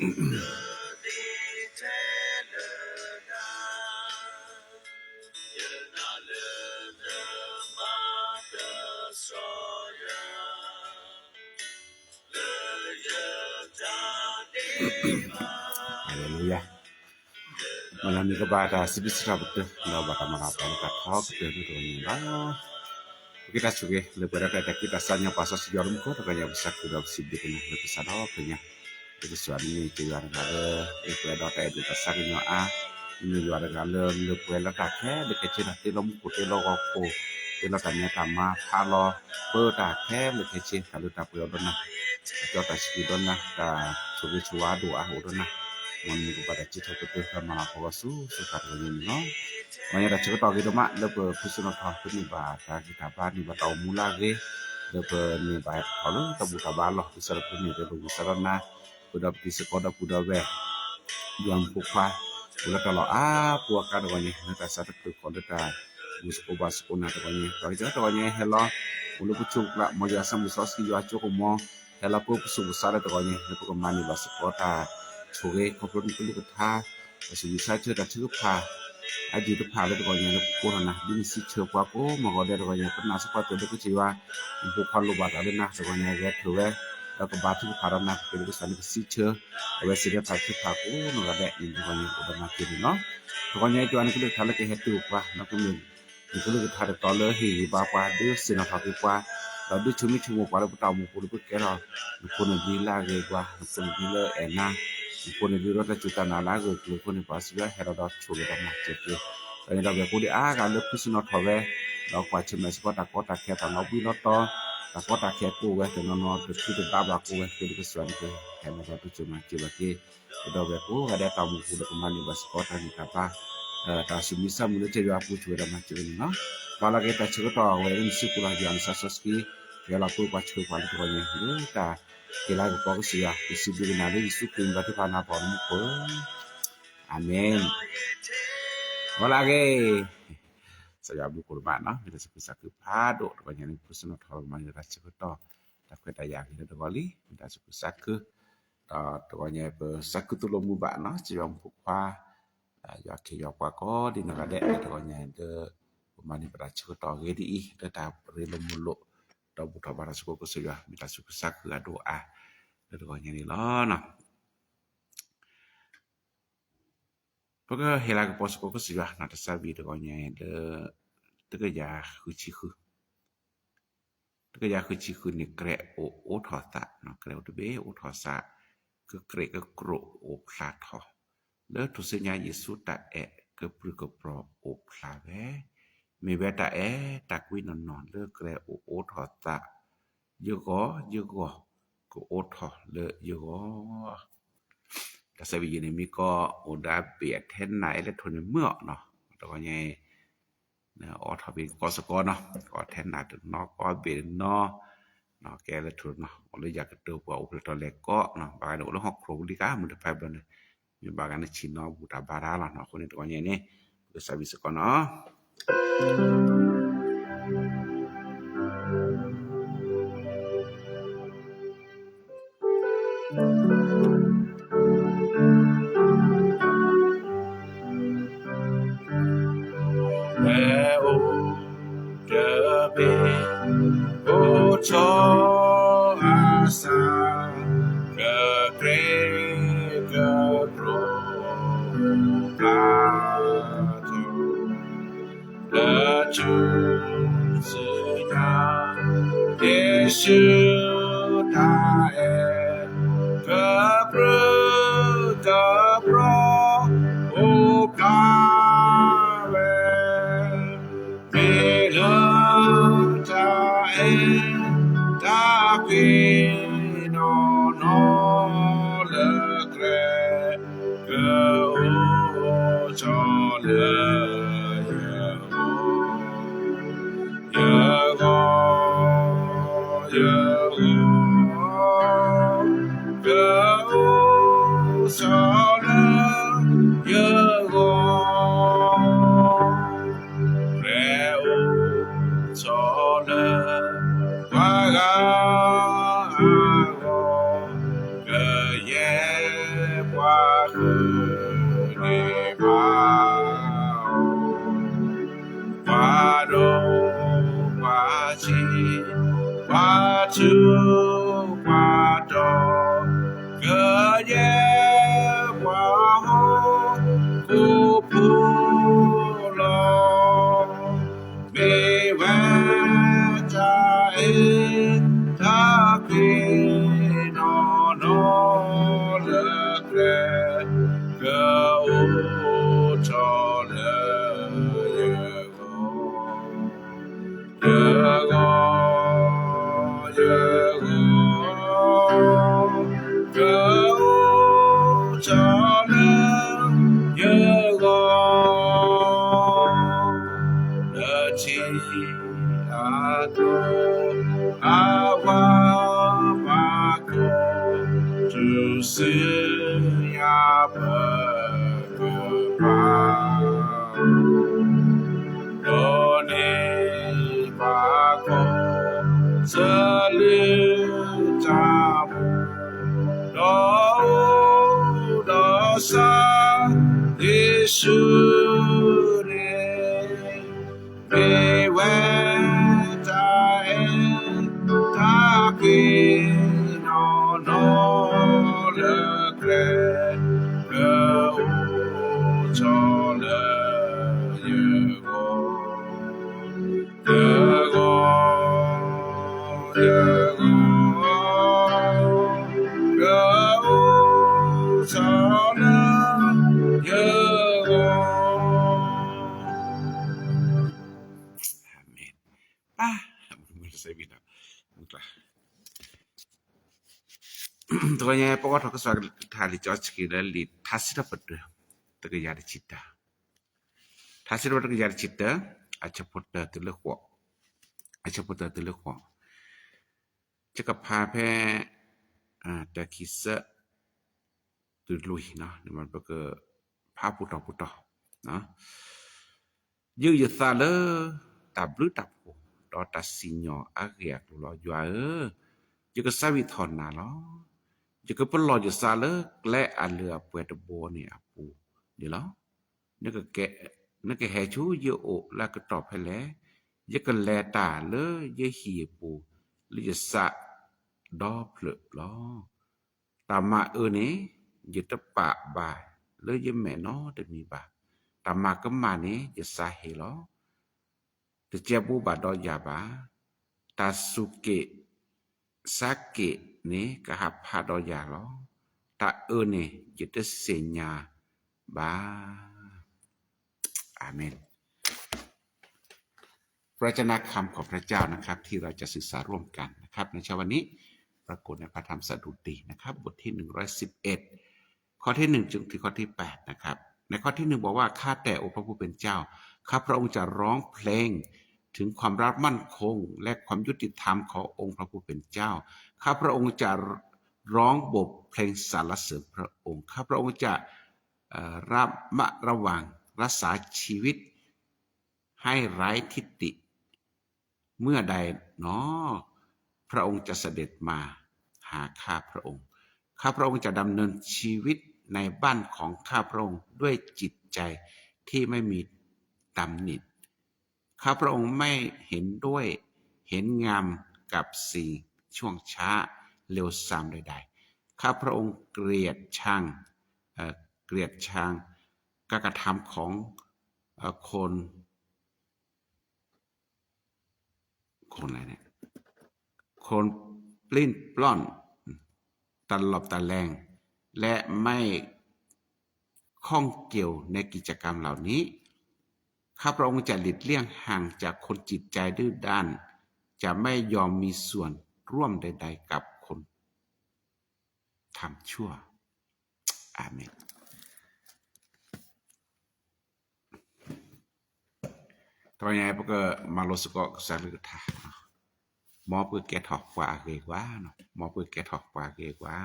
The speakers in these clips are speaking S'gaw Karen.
Hallelujah. မ့ၢ်လၢမ့ၢ်ကဘၣ်တၢ်စံးဘျုးစံးထီၣ်ပတြၢၤ ဒီးဘၣ်တၢ်မၤလၤပှၤလၢတၢ်ထီကတၢၢ်မုၢ်တဂီၢ်န့ၣ်လီၤ. ပက့ၤတၢ်ဆိၣ်ဂ့ၤ လၢပှဲၤဒီးတၢ်အဲၣ်တၢ်ကွံတၢ်စၢ်ညီပှၤစီဆှံယွၤလၢမူခိၣ် တဂီၤညါ ပစံးဘျုးက့ၤနၤ လၢကစၢ်ဒီဖျၢၣ်ညါ လၢကစၢ်ယွၤန့ၣ်မ့ၢ်ယွၤတဂၤလၢ လၢပှဲၤဒီးတၢ်အဲၣ်ဒိၣ်တၢ်ဆါကညီၤအါ, မ့ၢ်ယွၤတဂၤလၢ လၢပှဲၤလၢတၢ်ခဲလၢာ်ခဲဆ့ဒီး တ့လီၤမူခိၣ် တ့လီၤဂီၤခိၣ် တ့လီၤတၢ်မဲတၢ်မါ ဖးလီၤပၢတၢ်ခဲလၢာ်ခဲဆ့ တၢ်လၢတၢ်ပှဲၤအိၣ်ဒီးနၤ, တၢ်ကီတၢ်စံးဒီးနၤ, တၢ်ဆိၣ်ဂ့ၤဆိၣ်ဝါအဒိၣ်အါအိၣ်ဒီးနၤ, မ်နကဘၣ်တၢ်စံးထီၣ်ပတြၢၤ တၢ်မၤလၤကပီၤဂီၢ်ဆူ စူတၢ်တဂီၤညါန့ၣ်လီၤ. တဂီၤညါတၢ်ဆၢကတီၢ်ဂ့ၤဒိၣ်မး လၢပဖုစၢနၤထီၣ် ပန့ၢ်ဘၣ်တၢ်ဂံၢ်တၢ်ဘါ န့ၢ်ဘၣ်တၢ်အိၣ်မူလၢအဂ့ၤ, လၢပန့ၢ်ဘၣ်ထီၣ်လၢတၢ်ဘူၣ်တၢ်ဘါအလီၢ် ဒ်သိးဒီးပန့ၢ်ဘၣ်လၢဝံသးဒီးနၤ, ပဒီးပတံၤသကိးဒီပုၢ်ဒီဝဲၢ် ယွၤမုၣ်ဖိခွါ, အိၣ်လၢတၢ်လီၢ်အါပူၤအါကါတဂီၤညါ လၢတၢ်ဆါတဖျၢၣ်ဃီလၢတၢ်ဘူၣ်သကိးဘါသကိးနၤတဂီၤညါ, တၢ်ကစၢ်တဂီၤညါဟဲလီၤ, အိၣ်လၢပဆိးကျါ မ်ယွၤဆၢမုၢ်စီဆှံယွၤကၠိကမီၤ ဟဲလီၤပၢပစိၤပဆါလၢတဂီၤညါ လၢပကမၤန့ၢ်ဘၣ်စ့ၢ်ကီးတၢ်ဆိၣ်ဂ့ၤ ခီဖျိနကလုၢ်ကထါ, တၢ်ဆူးမံဆါဆၢတၢ်ထုကဖၣ် အဒံးတဖၣ်လၢတဂီၤညါလၢပကိးထီၣ်နၤ ဒ်နစံးဆၢပှၤကိးမုၢ်ဂီၤဒဲးတဂီၤညါ ပနာ်စ့ၢ်ကီးတၢ်လၢကစၢ်ယွၤ မုၣ်ဖိခွါလိၣ်ဘၣ်တၢ်လၢနၤတဂီၤညါ ဂဲၤထၢၣ်ဝဲ ဒီးကဘါထုကဖၣ်ဒီးနၤ ကက့ၤလၢကစၢ်န့ၣ်ကစံးဆၢ အဝဲစံးလၢတၢ်ထုကဖၣ်ကိးနီၢ်ဂၤဒဲးန့ၣ်တဂီၤညါ အိၣ်ဒီးမၤက့ၤန့ၣ်လီၤ. တဂီၤညါအံၤ ယွၤနကလုၢ်ကထါလၢကဟဲတုၤပှၤ ဒီးကမ့ၢ် နကလုၢ်ကထါတတီၤလၢဟ့ၣ်ဂံၢ်ဘါပှၤ ဒုးဆ့ၣ်နီၤထီၣ်က့ၤပှၤ, ဒီးဒုးဆိမိၣ်ဆိကမိၣ်ပှၤလၢပတၢ်အိၣ်မူပူၤလၢပကဲထီၣ် နဖိနလံၤလၢအဂ့ၤအဝါ, နဖိနလံၤလၢအဲၣ်နၤ, နဖိနလံၤလၢတၢ်စူၢ်တၢ်နာ်လၢအဂၢၢ်ကျၢၤအဃိန့ၣ် ပှၤစံးဝဲဟဲလီၤဒီးဆိၣ်ဂ့ၤဒီးမၤစၢၤက့ၤ, ဒီးန့ၣ်ဒီးဝဲၢ်ကိးဒံးအါဂၤလၢဖုစၢနၤထီၣ်ဝဲ, ဒီးကွၢ်ဆၢၣ်မဲာ်စ့ၢ်ကီးတၢ်ကီတၢ်ခဲတၢ်လီၤဘှံးလီၤတီၤ, တၢ်ကီတၢ်ခဲကိးဝဲ တနီၤနီၤတချုးတဒါဘၣ်ကိးဝဲ က့ၤလၢကစၢ်န့ၣ်ကဟဲလီၤဒီးဒုးဆိၣ်မၤစၢၤဘၣ်က့ၤ ပဒီပုၢ်ဝဲၢ်ကိးဂၤဒဲးတၢ်အိၣ်မူပူၤလၢကမၤန့ၢ်ဘၣ်စ့ၢ်ကီးတၢ်ဂံၢ်တၢ်ဘါ, တၢ်ဆူးမံဆါမုၢ်လၢကစၢ်ယွၤအပူၤဆိၣ်ဂ့ၤဒီးမၤစၢၤန့ၣ်လီၤ. ပှၤလၢက့ၤတၢ်ဆၢကတီၢ်ဝဲလၢနစုပူၤလီၤ ယွၤနသးစီဆှံ, ယွၤလီၤပၢပှၤဆှၢပှၤလၢတဂီၤညါ လၢတၢ်ဟ့ၣ်လၤကပီၤကစၢ်ယွၤ ယစံးဘျုးက့ၤနၤလၢယ့ၣ်ၡူးခရံာ်အမံၤ တၢ်ထုကဖၣ်နၤပှၤလၢမူခိၣ်, အၤမ့ၣ်. ဝဲလၢအဂ့ၤ ကစၢ်ယွၤဘျုးကိးဒိၣ်မးနီၤ မ့ၢ်တၢ်သူၣ်ခုသးခုဖးဒိၣ် တဂီၤညါန့ၣ် ပစံးနီၣ်ထီၣ်လီၤကမၤန့ၢ်တၢ်ဆၢကတီၢ် တၢ်ခွဲးတၢ်ယာ်ဂ့ၤလၢတဂီၤလံ မ့ၢ်တၢ်သူၣ်ခုသးခု ဒီးတဂီၤညါပသးခုသိၣ်လိမုာ်ဘၣ်နီၤ ကစၢ်ယွၤမုၣ်ဖိခွါ ယွၤခ့ယွၤပှၤကိးဒံနီၢ်ဂၤဒဲး တဂီၤညါလၢ ပမၤန့ၢ်ပတၢ်ဆၢကတီၢ်ဂ့ၤဒ်အံၤ လၢတၢ်ရ့လိာ်မုာ်လိာ် ဒီးဘူၣ်ထီၣ်ဘါထီၣ်စ့ၢ်ကီးကစၢ်ယွၤ မ့ၢ်တၢ်သူၣ်ခုသးခုအဒိၣ်အါ လၢတဂီၤညါန့ၣ်လီၤ. ပကဟ့ၣ်လၤကပီၤစ့ၢ်ကီးကစၢ်ယွၤ နီၢ်တၢ်ဆၢဝံၤတဂီၤညါလၢ တကယၤဃုဆံဃု တကယၤဃုဆံဃုန့ၣ် ကြဲၤအိၣ်အိးထီၣ်သး, ကြဲၤအိၣ်တဘ့ၣ်အိးထီၣ်သး, ကကြဲးကကြိးအိၣ်ဖျါထီၣ်, လၢထူၣ်စုညါယ့ၣ်ၡူးတၢ်အဲၣ် ကပြုၢ်ကပြီၤအိၣ်ဖျါဝဲ, မ့ၢ်ဝဲတၢ်အဲၣ်တၢ်ကွံနီၢ်နီၢ်လၢကြဲၤအိၣ်အိးထီၣ်သး, ယဂီၢ်ယဂီၢ် ကအိးထီၣ်လၢယဂီၢ် တၢ်ဆၢဝံၤယံၤန့ၣ် မ့ၢ်ကီးအိၣ်ဒၣ်ဘ့ၣ်အထဲနၤအဲၣ်လၢထိၣ်န့ၣ်မုာ်အီၤနီၤ, တဂီၤညါအံၤ အိးထီၣ်ဘ့ၣ်ကီးစ့ၢ်ကီးနီၤ, ကီးထဲနၤတနီၤ ကီးဘ့ၣ်တနီၤ, ကဲလၢထိၣ်နီၤ အိၣ်လၢယၤကတၢၢ်ပှၤအိၣ်ဖျဲၣ်ထီၣ်လဲၤကီးနီၤ, ဘၣ်ဂၤန့ၣ်အိၣ်လၢဟီၣ်ခိၣ်ဝံၤလံကါ မုၢ်တဖၣ်ဘျီန့ၣ်, မ့ၢ်ဘၣ်ဂၤန့ၣ်ဆ့ၣ်နီၤဘူၣ်တၢ်ဘါတၢ်လီၤနီၤ, အဃိန့ၣ်တဂီၤညါအံၤန့ၣ် ပကစၢ်ဝံၤစ့ၢ်ကီးနီၤ မ့ၢ်အိၣ်တဘ့ၣ် အိၣ်ထီၣ်အသး, ကကြဲးကကြိးဖျါထီၣ် လၢထူၣ်စုညါ ယ့ၣ်ၡူးတၢ်အဲၣ် ကပြုၢ်ကပြီၤ အိၣ်ဖျါဝဲ, မ့ၢ်လၢတၢ်အဲၣ်တၢ်ကွံနီၢ်နီၢ် လၢကြဲၤ ကအိၣ်ထီၣ်လၢယဂီၢ်, ယဂီၢ်, ယဂီၢ်, ကအိၣ်ထီၣ်လၢယဂီၢ်, ကြဲၤအိၣ်ထီၣ်လၢပှၤဂၤအဂီၢ်, ကယဲၢ် မုၢ်နံၤဘၣ်အိၣ်, ပှၤဒိၣ်ပှၤဆံး, ပှၤထူးပှၤတီၤ, ကယဲၢ်ပှၤဟီၣ်ခိၣ်ဖိလီၤ. မ့ၢ်ဝဲတၢ်အဲၣ်တၢ်ကွံနီၢ်နီၢ်လၢကျဲ, ကအိၣ်ထီၣ်လၢယဂီၢ်, ယဂီၢ်, ယဂီၢ်, ကအိၣ်ထီၣ်လၢယဂီၢ်. လၢထံအကျိၤ အဝၤဘၣ်ခိၣ် တုၤဆူညါပကပၤ, ဒီးန့ၢ်ဘၣ်ခိၣ် စလုၢ်တၢ်မူ ဒီးအိၣ်ဒီးဆၢ ယ့ၣ်ၡူးန့ၣ် မ့ၢ်ဝဲတၢ်အဲၣ်တၢ်ကွံနီၢ်နီၢ်လၢကျဲ, ကအိၣ်ထီၣ်လၢယဂီၢ်, ယဂီၢ်, ယဂီၢ်, ကအိၣ်ထီၣ်လၢယဂီၢ်. အၤမ့ၣ်. ပၢ်, မုၢ်စဲဘံနီၤ, မုၢ်ကျါ, တဂီၤညါ ပကအိးထီၣ်ကစၢ်ကလုၢ်ကထါလံာ်စီဆှံလၢလံာ်ထါစံးထီၣ်ပတြၢၤ တကယၤတဆံတၢ, ထါစံးထီၣ်ပတြၢၤတကယၤတဆံတၢ, အဆၢဖိတၢတုၤလၢဃိး, အဆၢဖိတၢတုၤလၢဃိး, ယကဖးဖဲ တၢခံစၢ တုၤလွံၢ်နီၤ, ပကဖးပူၤတီၤပူၤတီၤ. ယုၢ်ယသးလၢတၢ်ဘျုးတၢ်ဖှိၣ် ဒီးတၢ်စံၣ်ညီၣ်အဂ့ၢ်အကျိၤလီၤ. ယွၤဧၢ, ယကစၢ်ဝံထီၣ်နၤလီၤ. ယကပလီၢ်ယသးလၢကျဲအလၢအပှဲၤတဘိန့ၣ်အပူၤန့ၣ်လီၤ. နကဟဲဆူယအိၣ်လၢအကတီၢ်ဖဲလဲၣ်, ယကလဲၤတၢ်လၢယဟံၣ်အပူၤ လၢယသးဒီဖျၢၣ်လီၤ. တၢ်မၤအၢန့ၣ် ယတပာ်ဘၣ်လၢယမဲာ်နီတမံၤဘၣ်. တၢ်မၤကမၣ်န့ၣ် ယစးဟ့ၣ်လီၤ. တကဲဘိးဘၣ်ဒီးယၤဘၣ်. တၢ်စူၢ်က့ၤစါက့ၤန့ၣ် ကဟးဖးဒီးယၤလီၤ. တၢ်အၢန့ၣ် ယတသ့ၣ်ညါဘၣ်. အၤမ့ၣ်. พระเจ้านะ คำของพระเจ้านะครับ ที่เราจะศึกษาร่วมกันนะครับ ในเช้าวันนี้ ปรากฏในพระธรรมสดุดีนะครับ บทที่หนึ่งร้อยสิบเอ็ด ข้อที่หนึ่งจนถึงข้อที่แปดนะครับ ในข้อที่หนึ่งบอกว่า ข้าแต่องค์พระผู้เป็นเจ้า ข้าพระองค์จะร้องเพลงถึงความรักมั่นคง และความยุติธรรมขององค์พระผู้เป็นเจ้า ข้าพระองค์จะร้องบทเพลงสรรเสริญพระองค์ ข้าพระองค์จะ เอ่อ ระมัดระวังรักษาชีวิตให้ไร้ทิฏฐิ เมื่อใดหนอ พระองค์จะเสด็จมาหาข้าพระองค์ ข้าพระองค์จะดำเนินชีวิตในบ้านของข้าพระองค์ด้วยจิตใจที่ไม่มีตำหนิ ข้าพระองค์ไม่เห็นด้วยเห็นงามกับสิ่งชั่วช้าเลวทรามใดๆ ข้าพระองค์เกลียดชัง เอ่อ เกลียดชังการกระทำของ เอ่อ คน คนอะไรเนี่ย คนปลิ้นปล้อน ตลบตะแลง และไม่ข้องเกี่ยวในกิจกรรมเหล่านี้ ข้าพระองค์จะหลีกเลี่ยงห่างจากคนจิตใจดื้อด้าน จะไม่ยอมมีส่วนร่วมใดๆ กับคนทำชั่ว အၤမ့ၣ်. တဂီၤညါ ပကမၤလိစ့ၢ်ကီးကစၢ်ကလုၢ်ကထါ, မ်ပကကဲထီၣ်ပှၤအဂ့ၤအဝါ, မ်ပကကဲထီၣ်ပှၤအဂ့ၤအဝါ,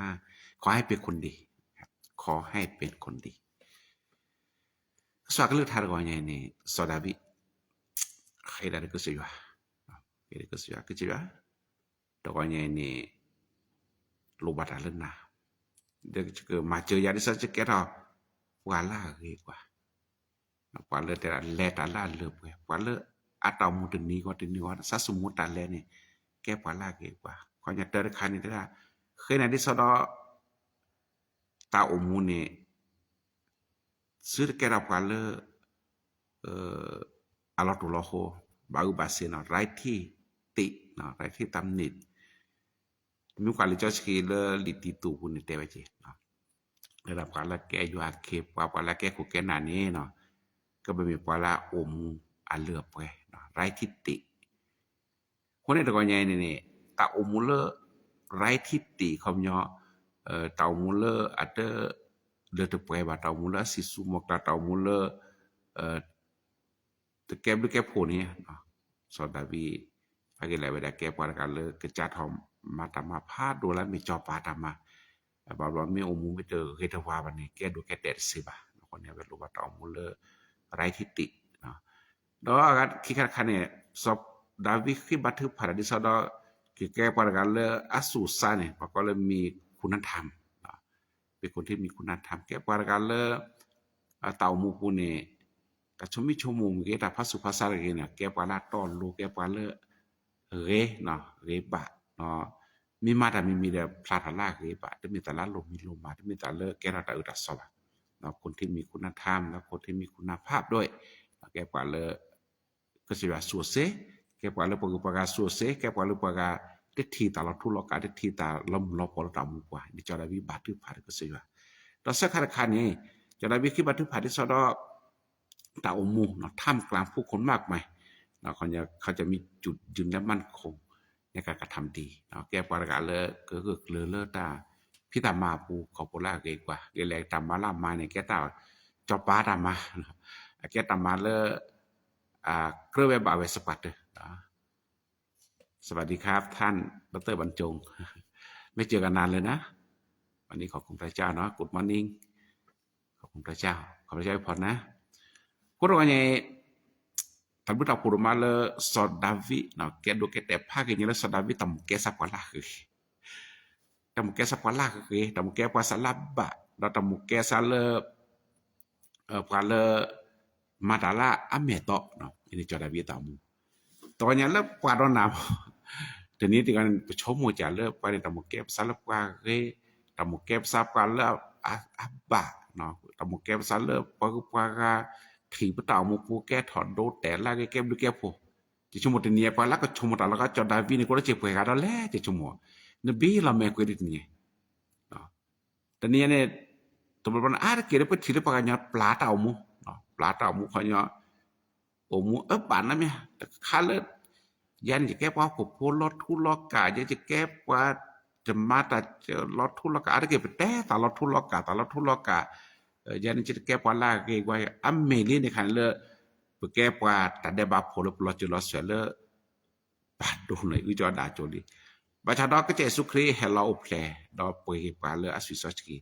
ขอให้เป็นคนดี, ขอให้เป็นคนดี. ကစၢ်ကလုၢ်ကထါတဂီၤညါအံၤန့ၣ် စီၤဒၤဝံး ဃ့ဒၣ်ကစၢ်ယွၤ, ဃ့ဒၣ်ကစၢ်ယွၤ, ကစၢ်ယွၤ, တဂီၤညါအံၤန့ၣ် လိၣ်ဘၣ်တၢ်လၢနၤ, မၤစၢၤယၤဒ်သိးယကဲထီၣ် ပှၤလၢအဂ့ၤကွၢ်, ပှၤလၢတဲဒၣ်လဲၤတၢ်လၢအလၢပှဲၤ, ပှၤလၢအတၢ်အိၣ်မူတနံၤဂီၢ်တနံၤဂီၢ် သးစူၤမူတၢ်လဲၤန့ၣ် ကဲပှၤလၢအဂ့ၤကွၢ်. ခီညါတၢ်တခါန့ၣ်တဲဒၣ် ဃ့နၤဒ်သိးဒီး တၢ်အိၣ်မူန့ၣ် သုတကဲထီၣ်ပှၤလၢ အလီၤတိၢ်လီၤဟိ ဘၣ်အုးဘၣ်စ့နီၤ right ထံၣ်တံး, right ထံၣ်တၢ်မနုၤ, မ့ၢ်ကွၢ်လံာ်စီဆှံလၢလံာ်တံတူးပူၤန့ၣ်တဲဝဲက့ၤ, လၢဒၣ်ပှၤလၢကဲယွၤအခ့အပှၤ ပှၤလၢကဲခိၣ်ကဲနၢ်န့ၣ်နီၤ ကဘၣ်မ့ၢ်ပှၤလၢအအိၣ်မူအလၢအပှဲၤ, right ထံၣ်တံး အဃိန့ၣ်တဂီၤညါအံၤန့ၣ်န့ၣ် တၢ်အိၣ်မူလၢ right ထံၣ်တံး ခီပညီ တၢ်အိၣ်မူလၢအတ လၢတပှဲၤဘၣ်, တၢ်အိၣ်မူလၢအစံၣ်စိၤမီၤကျၢ်, တၢ်အိၣ်မူလၢ တကဲဘျုးကဲဖှိၣ်န့ၣ်, စီၤဒၤဝံး ဖးက့ၤလဲၤဝဲဒၣ်ကဲပှၤတဂၤလၢကစးထီၣ်မၤတၢ်မၤဖးဒိၣ်လၢအမ့ၢ်စီၤပၤတၢ်မၤ, ဘၣ်ဘျီမ့ၢ်အိၣ်မူမ့ၢ်တဂ့ၤတဝါဘၣ်န့ၣ် ကဲဒိၣ်ကဲတဲာ်တစ့ဘၣ်, အဃိန့ၣ် အဝဲလိၣ်ဘၣ်တၢ်အိၣ်မူလၢ right ထံၣ်တံး ဒီးအဂၤခံခါတခါန့ၣ် စီၤဒၤဝံးဃ့ဘါထုကဖၣ်တၢ်ဒ်သိးဒီး ကကဲပှၤတဂၤလၢအသူၣ်အသးန့ၣ် ပှၤကိးလၢ มีคุณธรรม, เป็นคนที่มีคุณธรรม ကဲပှၤတဂၤလၢ တၢ်အိၣ်မူပူၤန့ၣ် တၢ်ဆိမိၣ်ဆိကမိၣ်မ့ၢ်ဂ့ၤ တၢ်ဖးဆူၣ်ဖးဆါတဂ့ၤန့ၣ် ကဲပှၤလၢအတီအလိၤ ကဲပှၤလၢ ဂ့ၤ, ဂ့ၤဘၣ်, မ့ၢ်မၤတၢ်မံၤမံၤဒီးဖျါထီၣ်လၢအဂ့ၤဘၣ်, တမ့ၢ်တၢ်လၢအလိၣ်မံၤလိၣ်မၤ တမ့ၢ်တၢ်လၢကဲထီၣ်တၢ်အုးတၢ်သီဘၣ်, คนที่มีคุณธรรม และคนที่มีคุณภาพ ด้วย ကဲပှၤလၢ ကစၢ်ယွၤအသူၣ်အသး, ကဲပှၤလၢပှၤဂုၤပှၤဂၤအသူၣ်အသး, ကဲပှၤလၢပှၤဂၤ တထံၣ်တၢ်လီၤထူလီၤကး တထံၣ်တၢ်လီၤမုၢ်လီၤပှီၤလၢတၢ်အိၣ်မူပူၤ, န့ၣ်စီၤဒၤဝံးဘါထုကဖၣ်ဒီးကစၢ်ယွၤ, ဒီးဆၢခါတခါန့ၣ် စီၤဒၤဝံးဃ့ဘါထုကဖၣ်ဒ်သိးဒီး တၢ်အိၣ်မူ ท่ามกลางผู้คนมากมาย เขาจะมีจุดยืนและมั่นคง ในการกระทำดี ကဲပှၤတဂၤလၢကဂၢၢ်ကျၢၤလၢတၢ် ဖံးတၢ်မၤအပူၤ ခီဖျိလၢအဂ့ၤကွၢ်, ကလဲၤတၢ်မၤလၢအမၤန့ၣ် ကဲတၢ်စီၤပၤတၢ်မၤ, အကဲတၢ်မၤလၢ ကြၢးဝဲဘၣ်ဝဲစပှၢ်တၢၢ် สวัสดีครับท่านดอกเตอร์บรรจง ไม่เจอกันนานเลยนะ วันนี้ขอบคุณพระเจ้าเนาะ Good morning ขอบคุณพระเจ้า ขอบพระเจ้าอวยพรนะ အဃိတဂီၤညါအံၤ တၢ်ဘျုးတၢ်ဖှိၣ်ဒိၣ်မးလၢစီၤဒၤဝံး ကဲဒိၣ်ကဲတဲာ်ဖးဂ့ၤညါလၢစီၤဒၤဝံးတၢ်မူးကဲစၢ်ပှၤလၢအဂ့ၤ တၢ်မူးကဲစၢ်ပှၤလၢအဂ့ၤ တၢ်မူးကဲပှၤစၢ်လၢအဘၣ် ဒီးတၢ်မူးကဲစၢ်လၢ ပှၤလၢ မၤတၢ်လၢအမဲာ်တီ န့ၣ်စီၤဒၤဝံးအတၢ်အိၣ်မူ တဂီၤညါလၢပှၤဒီးနၤ တနံၤတဂၤန့ၣ် ပဆိကမိၣ်စၢ်လၢပှၤန့ၣ် တၢ်မူးကဲပသးလၢပှၤဂ့ၤ တၢ်မူးကဲပသးပှၤလၢအဘၣ် တၢ်မူးကဲပသးလၢပှၤဂုၤပှၤဂၤ ထံၣ်ပတၢ်အိၣ်မူပူၤကဲထီၣ်ဒိတဲာ်လၢအဂ့ၤ ကဲဘျုးကဲဖှိၣ် ယဆိကမိၣ်တနံၤအံၤ ပှၤလၢကဆိကမိၣ်တၢ်လီၤကီစီၤဒၤဝံးန့ၣ် ကအိၣ်လၢစ့ၢ်ပှဲၤဂၤဒီးလဲၣ် ယဆိကမိၣ် နဘံလီၤမဲာ်ကွံာ်ဒ်တနံၤ တနံၤအံၤန့ၣ် တဘျီဘျီန့ၣ် အါတက့ၢ်လၢပထံၣ်လၢပှၤကညီပျၢ်တၢ်အိၣ်မူ ပျၢ်တၢ်အိၣ်မူခီညီ အိၣ်မူအဘၣ်နၤမ့ၢ် တခါလၢ ယၤန့ၣ် ယကဲပှၤဟီၣ်ခိၣ်ဖိလီၤထူလီၤကး ယကဲပှၤ ယမၤတၢ်လီၤထူလီၤကး အါတက့ၢ်ပတဲတၢ်လီၤထူလီၤကး တၢ်လီၤထူလီၤကး ယၤန့ၣ် ယတကဲပှၤလၢအဂ့ၤဝဲ အမ့ၢ်လံန့ၣ်ခါန့ၣ်လၢ ပကဲပှၤတၢ်ဒဲးဘးဖိးလၢပလီၤစၢၤလီၤသွဲၣ်လၢ ဘၣ်ဒိန့ၣ် အုၣ်ကၠီဒၣ်ကၠိလံ. ဘၣ်ဆၣ်ဒီးကစၢ်ယ့ၣ်ၡူးခရံာ်ဟဲလီၤအိၣ်ဖျဲၣ် ဒီးပှ့ၤက့ၤပှၤလၢအသွံၣ်စီဆှံ, ဒီး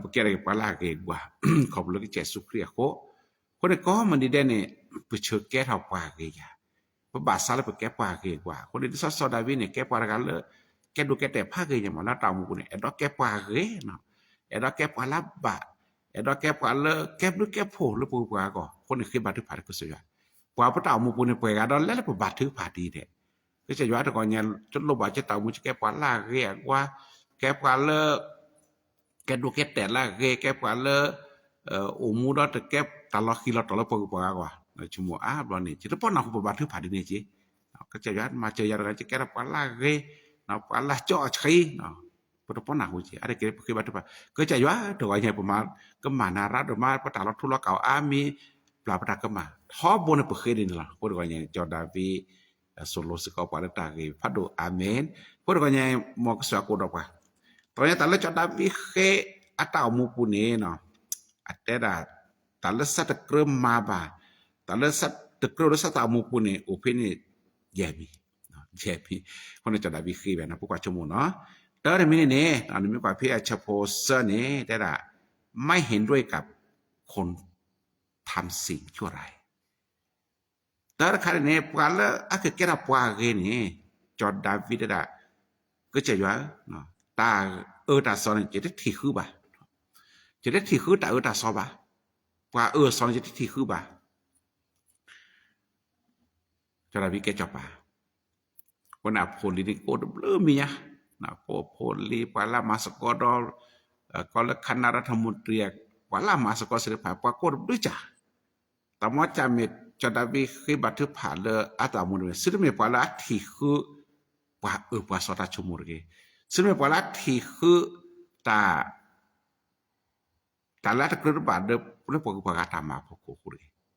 ပကဲထီၣ်က့ၤပှၤလၢအဂ့ၤအဝါ ခီဖျိလၢကစၢ်ယ့ၣ်ၡူးခရံာ်အဃိ, အဃိန့ၣ် ကိးမုၢ်နံၤဒဲးန့ၣ် ပဆၢကဲထီၣ်ပှၤဂ့ၤယၤ, ပဘၣ်ဆါလၢပကဲပှၤဂ့ၤအဝါ, အဃိန့ၣ် ဒ်စီၤစီၤဒၤဝံးန့ၣ် ကဲပှၤတဂၤလၢ ကဲဒိၣ်ကဲတဲာ်ဖးဂ့ၤယၤမး လၢတၢ်အိၣ်မူပူၤန့ၣ် အဲၣ်ဒိးကဲပှၤဂ့ၤ, အဲၣ်ဒိးကဲပှၤလၢဘၣ်, အဲၣ်ဒိးကဲပှၤလၢကဲဘျုးကဲဖှိၣ်လၢပှၤဂုၤပှၤဂၤအဂီၢ်, အဃိန့ၣ် ဃ့ဘါထုကဖၣ်ဒီးကစၢ်ယွၤ, ပှၤပတၢ်အိၣ်မူပူၤန့ၣ် ပှဲၤဂၤဒီးလဲၤလၢပဘါထုကဖၣ်ဒ်န့ၣ်, ကစၢ်ယွၤတဂီၤညါ ယလိၣ်ဘၣ်ကဲတၢ်အိၣ်မူ ယကဲပှၤလၢအဂ့ၤအဝါ, ကဲပှၤလၢ ကဲဒိၣ်ကဲတဲာ်လၢအဂ့ၤ ကဲပှၤလၢ အိၣ်မူဒီးတကဲတၢ်လီၤဃံၤလီၤတီၤလၢပှၤဂုၤပှၤဂၤအဂီၢ်, ဆိကမိၣ်အါဘျီန့ၣ် ယတပီၢ်နၢ်ဟူပဘါထုကဖၣ်ဒ်န့ၣ်က့, ကစၢ်ယွၤမၤစၢၤယၤတဂၤ ယကဲထီၣ်ပှၤလၢအဂ့ၤ, ပှၤလၢအကၠီအဆှံ, ပတပီၢ်နၢ်ဟူက့ အါတက့ၢ်ပဃ့ဘါထုကဖၣ်, ကစၢ်ယွၤတဂီၤညါ ပမၤကမၣ်နၤရၢ်ဒိၣ်မး ပတၢ်လီၤထူလီၤကးအီၤအါမံၤ, ပျၢ်ပတၢ်ကမၣ် ထီဘိန့ၣ်ပဃ့ဒ်န့ၣ်လီၤ. အဃိတဂီၤညါ စီၤဒၤဝံး သိၣ်လိစ့ၢ်ကီးပှၤလၢတၢ်ဂ့ၤဖးဒိၣ် အၤမ့ၣ်, အဃိတဂီၤညါ မ်ကစၢ်ယွၤကအိၣ်ဒီးပှၤ, တဂီၤညါတၢ်လၢစီၤဒၤဝံးဃ့အတၢ်အိၣ်မူပူၤန့ၣ် အတဲဒၣ် တၢ်လၢသးတကြၢးမၤဘၣ်, တၢ်လၢသးတကြၢးလၢသးတၢ်အိၣ်မူပူၤန့ၣ် အိၣ်ဖဲန့ၣ် ယဲၢ်မံၤ, ယဲၢ်မံၤ, အဃိန့ၣ်စီၤဒၤဝံးဃ့ဝဲန့ၣ် ပကွၢ်ဆိကမိၣ်နီၤ, တၢ်တမံၤန့ၣ်န့ၣ် နမ့ၢ်ကွၢ်ဖဲအဆၢဖိသၢန့ၣ် တဲဒၣ် ไม่เห็นด้วยกับคน ทำสิ่งชั่วร้าย တၢ်တခါန့ၣ်န့ၣ် ပှၤလၢအကကဲထီၣ်ပှၤဂ့ၤန့ၣ် စီၤဒၤဝံးတဲဒၣ် ကစၢ်ယွၤဧၢ, တၢ် အၢတၢ်စီန့ၣ် ယတထံၣ်ဃုဘၣ်, ယတထံၣ်ဃုတၢ်အၢတၢ်စီဘၣ်, ပှၤအၢစီန့ၣ် ယတထံၣ်ဃုဘၣ်. စီၤဒၤဝံးကဲစီၤပၤ, အဃိန့ၣ်အဖိလံၤန့ၣ် ကအိၣ်တဘျုးမံၤညါ, ကအိၣ်ဖိလံၤ ပှၤလၢအမၤသကိးဒီး ကီၢ်လၢခါနါရၢၣ်ထမူတရံး ပှၤလၢအမၤသကိးသ့ၣ်တဖၣ် ပှၤကအိၣ်တဘျုးကၢ်. တၢ်မၤစၢၤမ့ၢ် စီၤဒၤဝံးဃ့ဘါထုကဖၣ်လၢအတၢ်အိၣ်မူတဂ့ၤ, သုတမ့ၢ်ပှၤလၢအထံၣ်ဃု ပှၤအၢပှၤစီတၢ်ဆိကမိၣ်တဂ့ၤ, သုတမ့ၢ်ပှၤလၢအထံၣ်ဃု တၢ် တၢ်လၢအတကြၢးတဘၣ် လၢပှၤဂုၤပှၤဂၤတၢ်မၤအဖီခိၣ်အဃိတဂ့ၤ. စီၤ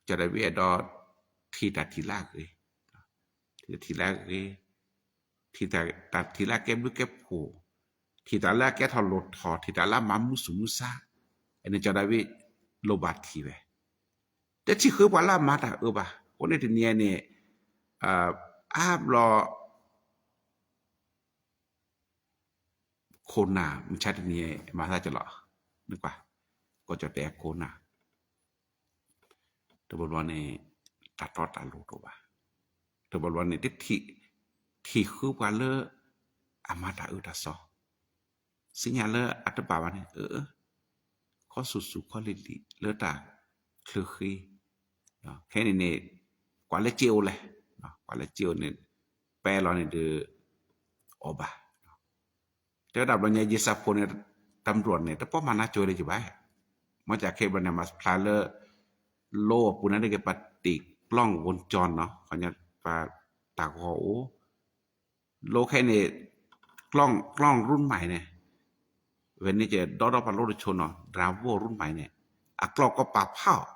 ဒၤဝံးအဲၣ်ဒိး ထံၣ်တၢ်ထံၣ်လၢအဂ့ၤ, ထံၣ်တၢ်ထံၣ်လၢအဂ့ၤ, ထံၣ်တၢ်ထံၣ်လၢအကဲဘျုးကဲဖှိၣ်, ထံၣ်တၢ်လၢအကဲထီၣ်လိၣ်ထီၣ်, ထံၣ်တၢ်လၢအမၤမုာ်သူၣ်မုာ်သး, အန့ၣ်စီၤဒၤဝံး လိၣ်ဘၣ်ထံၣ်ဝဲ, တထံၣ်ဃုပှၤလၢအမၤတၢ်အၢဘၣ်. အဃိန့ၣ်တနံၤအံၤန့ၣ် အါဘျီ ခိၣ်နၢ် မုၢ်ဆါတနံၤ မၤသးကလီၤ, နကွၢ်, ကီၢ်ကၠီၣ်တဲာ်အခိၣ်နၢ် တဘျီဘျီန့ၣ် တၢ်တီတၢ်လိၤတအိၣ်ဘၣ်, တဘျီဘျီန့ၣ် တထံၣ်, ထံၣ်ဃုပှၤလၢ အမၤတၢ်အၢတၢ်စီ သ့ၣ်ညါလၢအတဘၣ်ဘၣ်န့ၣ် အၢ, ခီဆူၣ်ဆူၣ်ခီလံၤလံၤလၢတၢ်ချၢဃ့, ခဲန့ၣ်န့ၣ် ကွၢ်လၢစ့အိၣ်လဲၣ်, ကွၢ်လၢစ့အိၣ်န့ၣ် ပဲလီၤန့ၣ်ဒီး အီၣ်ဘၣ်. တဲဝဲဒၣ်ဘျီညါ ယ့ၣ်စၢ်ဖိန့ၣ် တၢ်မတြီၢ်န့ၣ် တပီၢ်မၤနါကၠိဝဲလၢယဘၣ်, မ့ၢ်ကခဲဘျီန့ၣ် မၤဖျါလၢ လိအပူၤန့ၣ်တက့ၢ် ပှၤတ့ၢ်ကျီၢ်ဝိကၠီနီၤ ခီညါ ပှၤတၢ်ဂီၤအိၣ် လိခဲန့ၣ် ကျီၢ် ကျီၢ်ရူၢ်မၤန့ၣ် ဝဲန့ၣ်ကဒီဒီပှၤလိတဆိနီၤ ဒြၤဝိၣ်ရူၢ်မၤန့ၣ် အကျီၢ်ကီၢ်ပာ်ဖး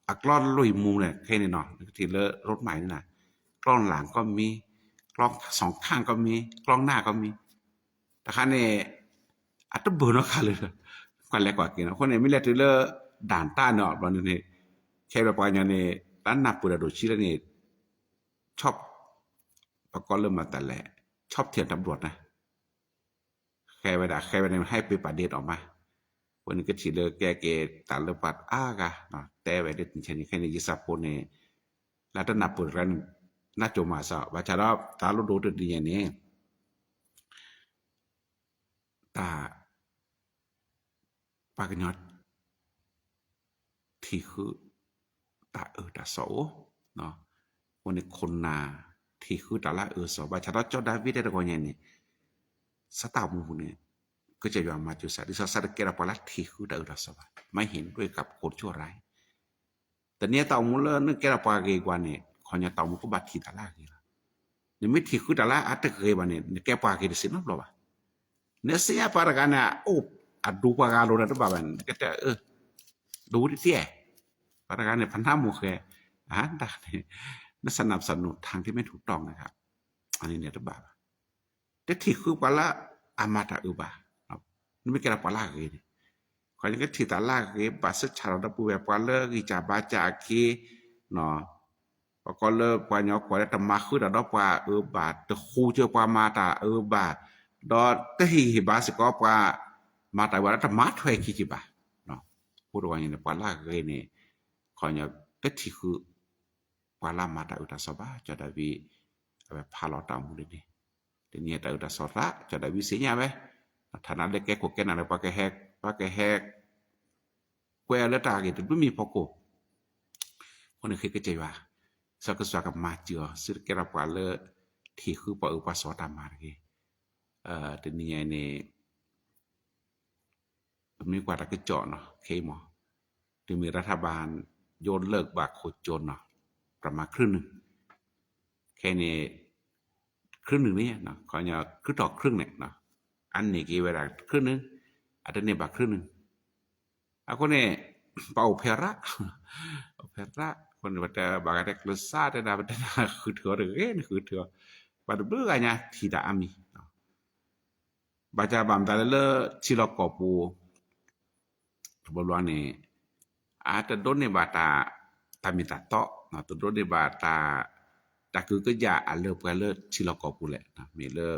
အီၤ အကျီၢ်လွံၢ်မူန့ၣ် ခဲန့ၣ်နီၤ နကထံၣ်လၢရူၢ်မၤန့ၣ် ကျီၢ်လၢ်ကီၢ်မံ ကျီၢ်စီၣ်ခၣ်ကီၢ်မံ ကျီၢ်နၢ်ကီၢ်မံ တခါန့ၣ် အတဘၢၣ်နီတခါလၢၤ ကွၢ်လဲၤကွၢ်က့ၤနီၤ အဃိန့ၣ် မ့ၢ်လဲၤတုၤလၢ ဒၣ်တၢ်နီၤ ဘျီန့ၣ်န့ၣ် ခဲဘျီပှၤကညီန့ၣ် တၢ်နၢ်ပၢၢ်တၢ်ဒိၣ်ဆံးလၢန့ၣ် ဆီၣ် ပကိးလၢမတၤလဲၣ် ဆီၣ်ထံၣ်တၢ်ဘျီၣ်န့ၣ် ဃဲဝဲဒၣ် ဃဲဝဲန့ၣ် ဟဲပ့ၤပာ်ဒ့အီၤမး အဃိန့ၣ်ကထံၣ်လၢကဲက့ၤတၢ်လၢပှၤအါဂၤ တဲဝဲဒ်တနံၤန့ၣ် ခဲန့ၣ် ယ့ၣ်စၢ်ဖိန့ၣ် လၢတၢ်နၢ်ပၢၢ်တခါန့ၣ် နၢ်ကၠိမၤစၢၤ ဘၣ်ဆၣ်ဒီးတၢ်လိၣ်ဒိတနံၤန့ၣ် တၢ် ပှၤကညီ ထံၣ်ဃု တၢ်အၢတၢ်စီအိၣ်, အဃိန့ၣ်ခိၣ်နၢ် ထံၣ်ဃုတၢ်လၢအအၢအစီ ဘၣ်ဆၣ်ဒီးစီၤဒၤဝံးတဲတဂီၤညါန့ၣ် စီၤတၢ်အိၣ်မူပူၤန့ၣ် ကစၢ်ယွၤမၤစၢၤစး ဒ်သိးစးတကဲထီၣ်ပှၤလၢထံၣ်ဃုတၢ်အၢတၢ်စီဘၣ် ไม่เห็นด้วยกับคนชั่วร้าย တနံၤအံၤတၢ်အိၣ်မူလၢနကဲထီၣ်ပှၤဂ့ၤကွၢ်န့ၣ် ခီညီတၢ်အိၣ်မူကဘၣ်ထံၣ်တၢ်လၢအဂ့ၤလီၤ. နမ့ၢ်ထံၣ်ဃုတၢ်လၢအတဂ့ၤဘၣ်န့ၣ် နကဲပှၤဂ့ၤတစဲးနီတဘျီဘၣ်. နသ့ၣ်ညါပှၤတဂၤန့ၣ် အိၣ်အဒူပှၤဂၤလိၤဒီးတဘၣ်ဘၣ်န့ၣ် နကတဲအၢ ဒူတတဲ ပှၤတဂၤန့ၣ် ဖနါမိၢ်ဃဲ အတၢ်န့ၣ် နစနၢပစနူၢ်ထၢ်က့ၤမ့ၢ်ထူၣ်တီၢ်န့ၣ် အန့ၣ်န့ၣ်တဘၣ်ဘၣ်. တထံၣ်ဃုပှၤလၢအမၤတၢ်အၢဘၣ်. နမ့ၢ်ကဲထီၣ်ပှၤလၢအဂ့ၤန့ၣ် ခီကထံၣ်တၢ်လၢအဂ့ၤ ဘၣ်ဆၢထၢၣ်ဒီးပုၢ်ဝဲၢ်ပှၤလၢဂံၢ်စၢ်ဘါစၢ်အခံ ပကိးလၢပှၤကညီကွၢ်လၢတမၤဃုာ်တၢ်ဒီးပှၤအၢဘၣ်, တဃူစၢၤပှၤမၤတၢ်အၢဘၣ်, ဒီးတဟ့ၣ်ဂံၢ်ဟ့ၣ်ဘါစ့ၢ်ကီးပှၤမၤတၢ်အၢဘၣ်ဒီးတမၤထွဲခံက့ၤဘၣ်. အဃိတဂီၤန့ၣ် ပှၤလၢအဂ့ၤန့ၣ် ခီညီတထံၣ်ဃု ပှၤလၢအမၤတၢ်အၢတၢ်စီဘၣ်. စီၤဒၤဝံး အဝဲဖးလီၤတၢ်အိၣ်မူဒ်န့ၣ် တနံၤအံၤတၢ်အၢတၢ်စီသး စီၤဒၤဝံးသ့ၣ်ညါဝဲ ထးနါလၢကဲခိၣ်ကဲနၢ်လၢ ပှၤကဟဲ ပှၤကဟဲ ကွဲးအီၤလၢတၢ်ဂ့ၢ်တဘျုးမံၤဖီခိၣ် အဃိန့ၣ်ဃ့ကစၢ်ယွၤ စီၤကစၢ်ကမၤစၢၤအီၤ စးတကဲထီၣ်ပှၤလၢ ထံၣ်ဃုပှၤအၢပှၤစီတၢ်မၤတဂ့ၤ. တနံၤအံၤန့ၣ် ပမ့ၢ်ကွၢ်တၢ်ကစီၣ်နီၤ ခဲအံၤမး ဒီးမ့ၢ်รัฐบาล ยกเลิกบัตรคนจนနီၤ ประมาณครึ่งหนึ่ง ခဲအံၤန့ၣ် ครึ่งหนึ่ง န့ၣ် ခီညီ ครึ่งต่อครึ่ง န့ၣ် အန့ၢ်က့ၤဝဲဒၣ် ครึ่งหนึ่ง အတန့ၢ်ဘၣ် ครึ่งหนึ่ง အဃိန့ၣ် ပှၤအိၣ်ဖဲရၣ် အိၣ်ဖဲရၣ် အဃိန့ၣ် ပတဲဘၣ်ဂၤတဲကျိၤစၢ်တဲဒၣ် ပတဲဒၣ်ဃုထၢအီၤတဂ့ၤန့ၣ် ဃုထၢအီၤ ပှၤတဘျုးဂၤညါထံၣ်တၢ်အါမံၤ ဘၣ်ဆၣ်ဘၣ်မတၤလဲၣ်လၢထံလီၢ်ကီၢ်ပူၤ တဘျီဘျီန့ၣ် အတဒိးန့ၢ်ဘၣ်တၢ် တၢ်မ့ၢ်တၢ်တီ တဒိးန့ၢ်ဘၣ်တၢ် တၢ်ကဟုကယာ်အလၢပှဲၤလၢထံလီၢ်ကီၢ်ပူၤလဲၣ် မ့ၢ်လၢ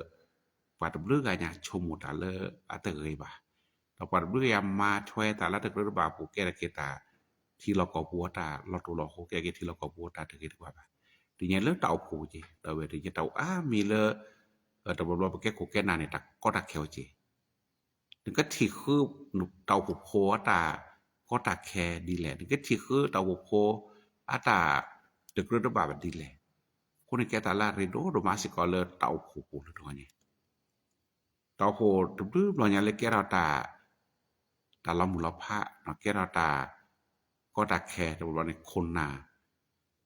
ပှၤတဘျုးဂၤညါဆိကမိၣ်တၢ်လၢအတဂ့ၤဘၣ် ဒီးပှၤတဘျုးဂၤညါမၤထွဲတၢ်လၢတကြၢးတဘၣ်အပူၤ ကဲထီၣ်က့ၤတၢ် ထံလီၢ်ကီၢ်ပူၤအတၢ်လီၤတူာ်လီၤဃိ ကဲက့ၤထံလီၢ်ကီၢ်ပူၤအတၢ်တဂ့ၤတဝါဘၣ် ဒ်န့ၣ်လၢတၢ်အိၣ်ဖှိၣ်က့ၤ ဒီးဝဲဒ်န့ၣ်တၢ်အိၣ်အါမံၤလၢ တဘျီဘျီပကဲခိၣ်ကဲနၢ်န့ၣ် တၢ်ကီတၢ်ခဲအိၣ်က့ၤ, နကထံၣ်ဃု တၢ်အိၣ်ဖှိၣ်ဖိအတၢ်ကီတၢ်ခဲဒ်လဲၣ်, နကထံၣ်ဃုတၢ်အိၣ်ဖှိၣ်ဖိ အတၢ်တကြၢးတဘၣ်ဘၣ်ဒ်လဲၣ်. အဃိန့ၣ်ကဲတၢ်လၢအရ့ဒိၣ်ဒိၣ်မးစ့ၢ်ကီးလၢတၢ်အိၣ်ဖှိၣ်ပူၤလၢတဂီၢ်ညါ တၢ်အိၣ်ဖှိၣ်တဘျုးဘျီညါလၢကဲထီၣ်တၢ် တၢ်လီၤမုၢ်လီၤဖး ကဲထီၣ်တၢ်ကီတၢ်ခဲတဘျီန့ၣ် ခိၣ်နၢ်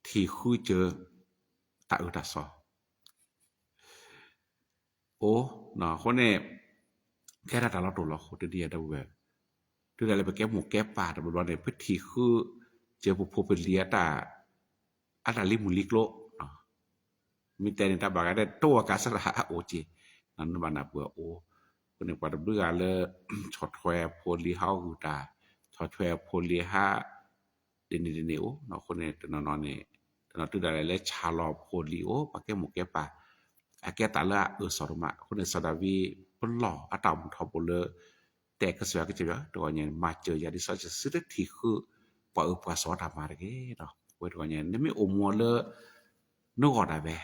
ထံၣ်ဃုစၢၤ တၢ်အၢတၢ်သီ အိၣ်, အဃိန့ၣ် ကဲထီၣ်တၢ်လီၤတိၢ်လီၤဃိတဒ်ယၤဒီပုၢ်ဝဲၢ်, တုၤဒၣ်လဲာ်ပကဲမိၢ်ကဲပၢ်တဘျီဘျီန့ၣ် ပထံၣ်ဃုစၢၤပဖိပလံၤအတၢ် အတၢ်လံမုၢ်လံကျိ မ့ၢ်တဲန့ၣ် တၢ်ဘၣ်ဂၤဒဲး တိၢ်အကါစရၣ်အအိၣ်က့ၤ, နဘၣ်နၢ်ပၢၢ်အအိၣ်, အဃိန့ၣ် ပှၤတဘျုးဂၤလၢ ဆီၣ်ထွဲဖိလံၤဟးအီၣ်ဂုာ်တၢ်, ဆီၣ်ထွဲဖိလံၤဟး ဒ်န့ၣ်ဒ်န့ၣ်အိၣ်, အဃိန့ၣ် တနီၤနီၤန့ၣ် တနီၤတုၤဒၣ်လဲာ်လၢဆါလီၤဖိလံၤအိၣ် ပှၤကဲမိၢ်ကဲပၢ်, အကဲတၢ်လၢအအၢၣ်စီၣ်ဒိၣ်မး, အဃိန့ၣ် စီၤဒၤဝံးပလီၢ်အတၢ်အိၣ်မူထီဘိလၢ တဲကစၢ်ယွၤကစၢ်ယွၤ တဂီၢ်ညါန့ၣ် မၤစၢၤယၤဒ်သိးယသုတထံၣ်ဃု ပှၤအၢပှၤသီတၢ်မၤတဂ့ၤဒီး အဝဲတဂီၢ်ညါန့ၣ် နမ့ၢ်အိၣ်မူလၢ နဂီၢ်ဒၣ်ဝဲ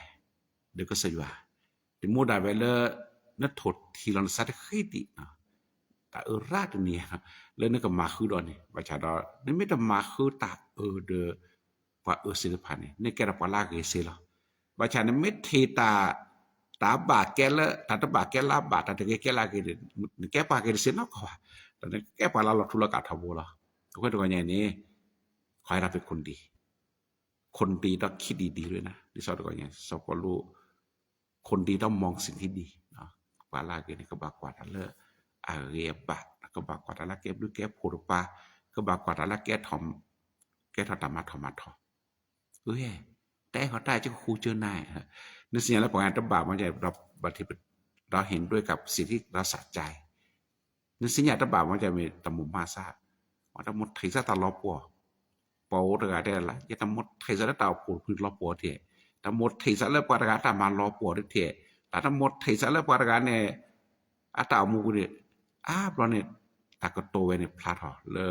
ဒီးကစၢ်ယွၤ, တမ့ၢ်ဒၣ်ဝဲလၢ နထိၣ်ထံလီၤနသးတဃ့ဒံး, တၢ်အၢရၣ်တနံၤ လၢနကမၤဃုာ်ဒီးန့ၣ် ဘၣ်ဆၣ်ဒီး နမ့ၢ်တမၤဃုာ်တၢ်အၢဒီး ပှၤအၢသ့ၣ်တဖၣ်န့ၣ် နကဲထီၣ်ပှၤလၢအဂ့ၤစ့လီၤ. ဘၣ်ဆၣ်နမ့ၢ်ထံၣ်တၢ် တၢ်ဘၣ်ကဲလၢ တၢ်တဘၣ်ကဲလၢအဘၣ် တၢ်တဂ့ၤကဲလၢအဂ့ၤန့ၣ် နကဲပှၤဂ့ၤတစ့နီတခီဘၣ်, ဒီးနကဲပှၤလၢလီၤထူလီၤကၣ်ထီဘိလီၤ. အဃိတဂီၢ်ညါန့ၣ် ခီဟဲဒီးပ့ၤခိၣ်နဒံ คนดีต้องคิดดีๆ ด้วยนะ ဒ်သိးတဂီၢ်ညါ စီၤပီလူး คนดีต้องมองสิ่งที่ดี ပှၤလၢအဂ့ၤန့ၣ် ကဘၣ်ကွၢ်တၢ်လၢအဂ့ၤအဘၣ်, ကဘၣ်ကွၢ်တၢ်လၢကဲဘျုးကဲဖှိၣ်တပၤ, ကဘၣ်ကွၢ်တၢ်လၢကဲထီၣ် ကဲထီၣ်တၢ်မၤထီၣ်မၤထီၣ်, အၢ တၢ်အဲၣ်ဃီတၢ်အဲၣ်ကဃူကၢနၤ, နသ့ၣ်ညါလၢပှၤတဘၣ်မ့ၢ် ဒီးဟ့ၣ်ဒွဲၣ်ကပ်စံးထံဒီးစးကါ နသ့ၣ်ညါတဘၣ်မ့ၢ် မ့ၢ်တၢ်မိၣ်မၤစၢ်, တၢ်မိၣ်ထံၣ်စၢ်တၢ်လီၤပှီၢ်, ပှၤအိၣ်တဂၤတဲလၢ ယတၢ်မိၣ်ထံၣ်စၢ်လၢတၢ်အိၣ်ဖှိၣ်တဖုလီၤပှီၢ်တထဲ, တၢ်မိၣ်ထံၣ်စၢ်လၢပှၤတဂၤတၢ်မၤလီၤပှီၢ်တထဲ, တၢ်တမိၣ်ထံၣ်စၢ်လၢပှၤတဂၤန့ၣ် အတၢ်အိၣ်မူပူၤန့ၣ် အါဘျီန့ၣ် တၢ်ကတိၤဝဲန့ၣ်ဖျါထီၣ်လၢ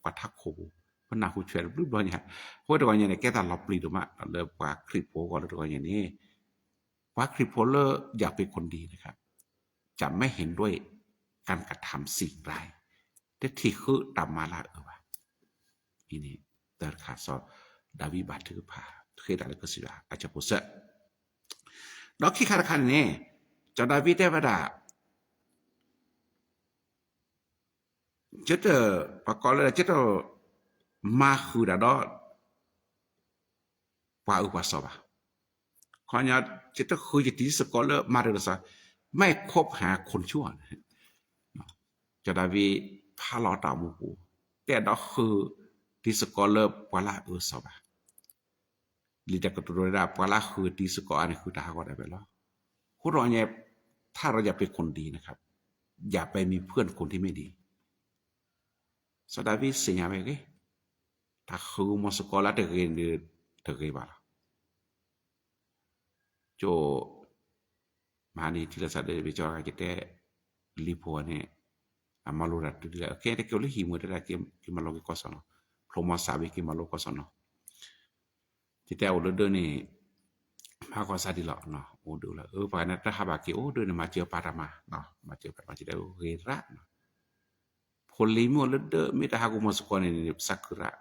ပှၤထးခိၣ်ပူၤ, ပနၢ်ဟူဆွဲတဘျုးဘျီညါ, အဃိတဂီၢ်ညါန့ၣ် ကဲတၢ်လီၤပျံၤဒိၣ်မး လၢပှၤခရံာ်ဖိအဂီၢ်လၢတဂီၢ်ညါန့ၣ် ပှၤခရံာ်ဖိလၢ อยากเป็นคนดีนะครับ จะไม่เห็นด้วยการกระทำสิ่งร้าย တထံၣ်ဃုတၢ်မၤလၢအအၢဘၣ်. အံၤန့ၣ် တၢ်တခါစီၤ ဒၤဝံးဘါထုကဖၣ် ဃ့တၢ်လၢကစၢ်ယွၤအစၢၤဖိစၢၤ, ဒီးခံခါတခါန့ၣ်န့ၣ် စီၤဒၤဝံးတဲဝဲဒၣ် ကတၢၢ် ပှၤကိးလၢ ကတၢၢ်မၤဃုာ်တၢ်ဒီး ပှၤအၢပှၤသီဘၣ်. ခီညီ ကတၢၢ်ဃုယတံၤသကိးလၢမၤတၢ်ဒီးသီ, မ့ၢ်ခိၣ်ဖးခိၣ်ဆူၣ်န့ၣ် စီၤဒၤဝံးဖးလီၤတၢ်အိၣ်မူပူၤ, တအဲၣ်ဒိးဃုတံၤသကိးလၢပှၤလၢအအၢသီဘၣ်. လံာ်တၢ်ကတိၤဒိဒၣ် ပှၤလၢအဃုတံၤသကိးအါန့ၣ် ဃုတၢ်ဟးဂီၤဒၣ်ဝဲလီၤ. အဃိတဂီၢ်ညါ ถ้าเราอยากเป็นคนดีนะครับ อย่าไปมีเพื่อนคนที่ไม่ดี စီၤဒၤဝံးသ့ၣ်ညါဝဲဂ့ၤ, တၢ်ဃုမီၤသကိးလၢတဂ့ၤန့ၣ် တဂ့ၤဘၣ်လီၤ. ကၠိ မဟါန့ၣ် ထံၣ်လိာ်သးဒီး ဝံၤကၠီဂၤကတဲ လံၤဖိန့ၣ် အမၤလိတၢ်တုၤဒ်လဲၣ် ကဲတက့ၢ်လၢဟံၣ်မူတဲဒၣ် က့ၤမၤလိက့ၤကီၢ်စီၣ်နီၤ, ဖျိမီၤစးဝံၤက့ၤမၤလိကီၢ်စီၣ်နီၤ, ကတဲအိၣ်လၢဒၢးန့ၣ် မၤကီၢ်စးဒ်လီၤ, အိၣ်ဒၢးလီၤ, အၢ ပှၤန့ၣ်တဟးဘၣ်က့ၤအိၣ်ဒၢးန့ၣ် မၤစၢၤပၢ်တၢ်မၤ, မၤစၢၤပၢ်တၢ်မၤ ကတဲအိၣ်ဂ့ၤရၣ်နီၤ ဖိလံၤမ့ၢ်အိၣ်လၢဒၢး မ့ၢ်တဟးဂီၤမီၤသကိးန့ၣ် ပသးခုရၣ်,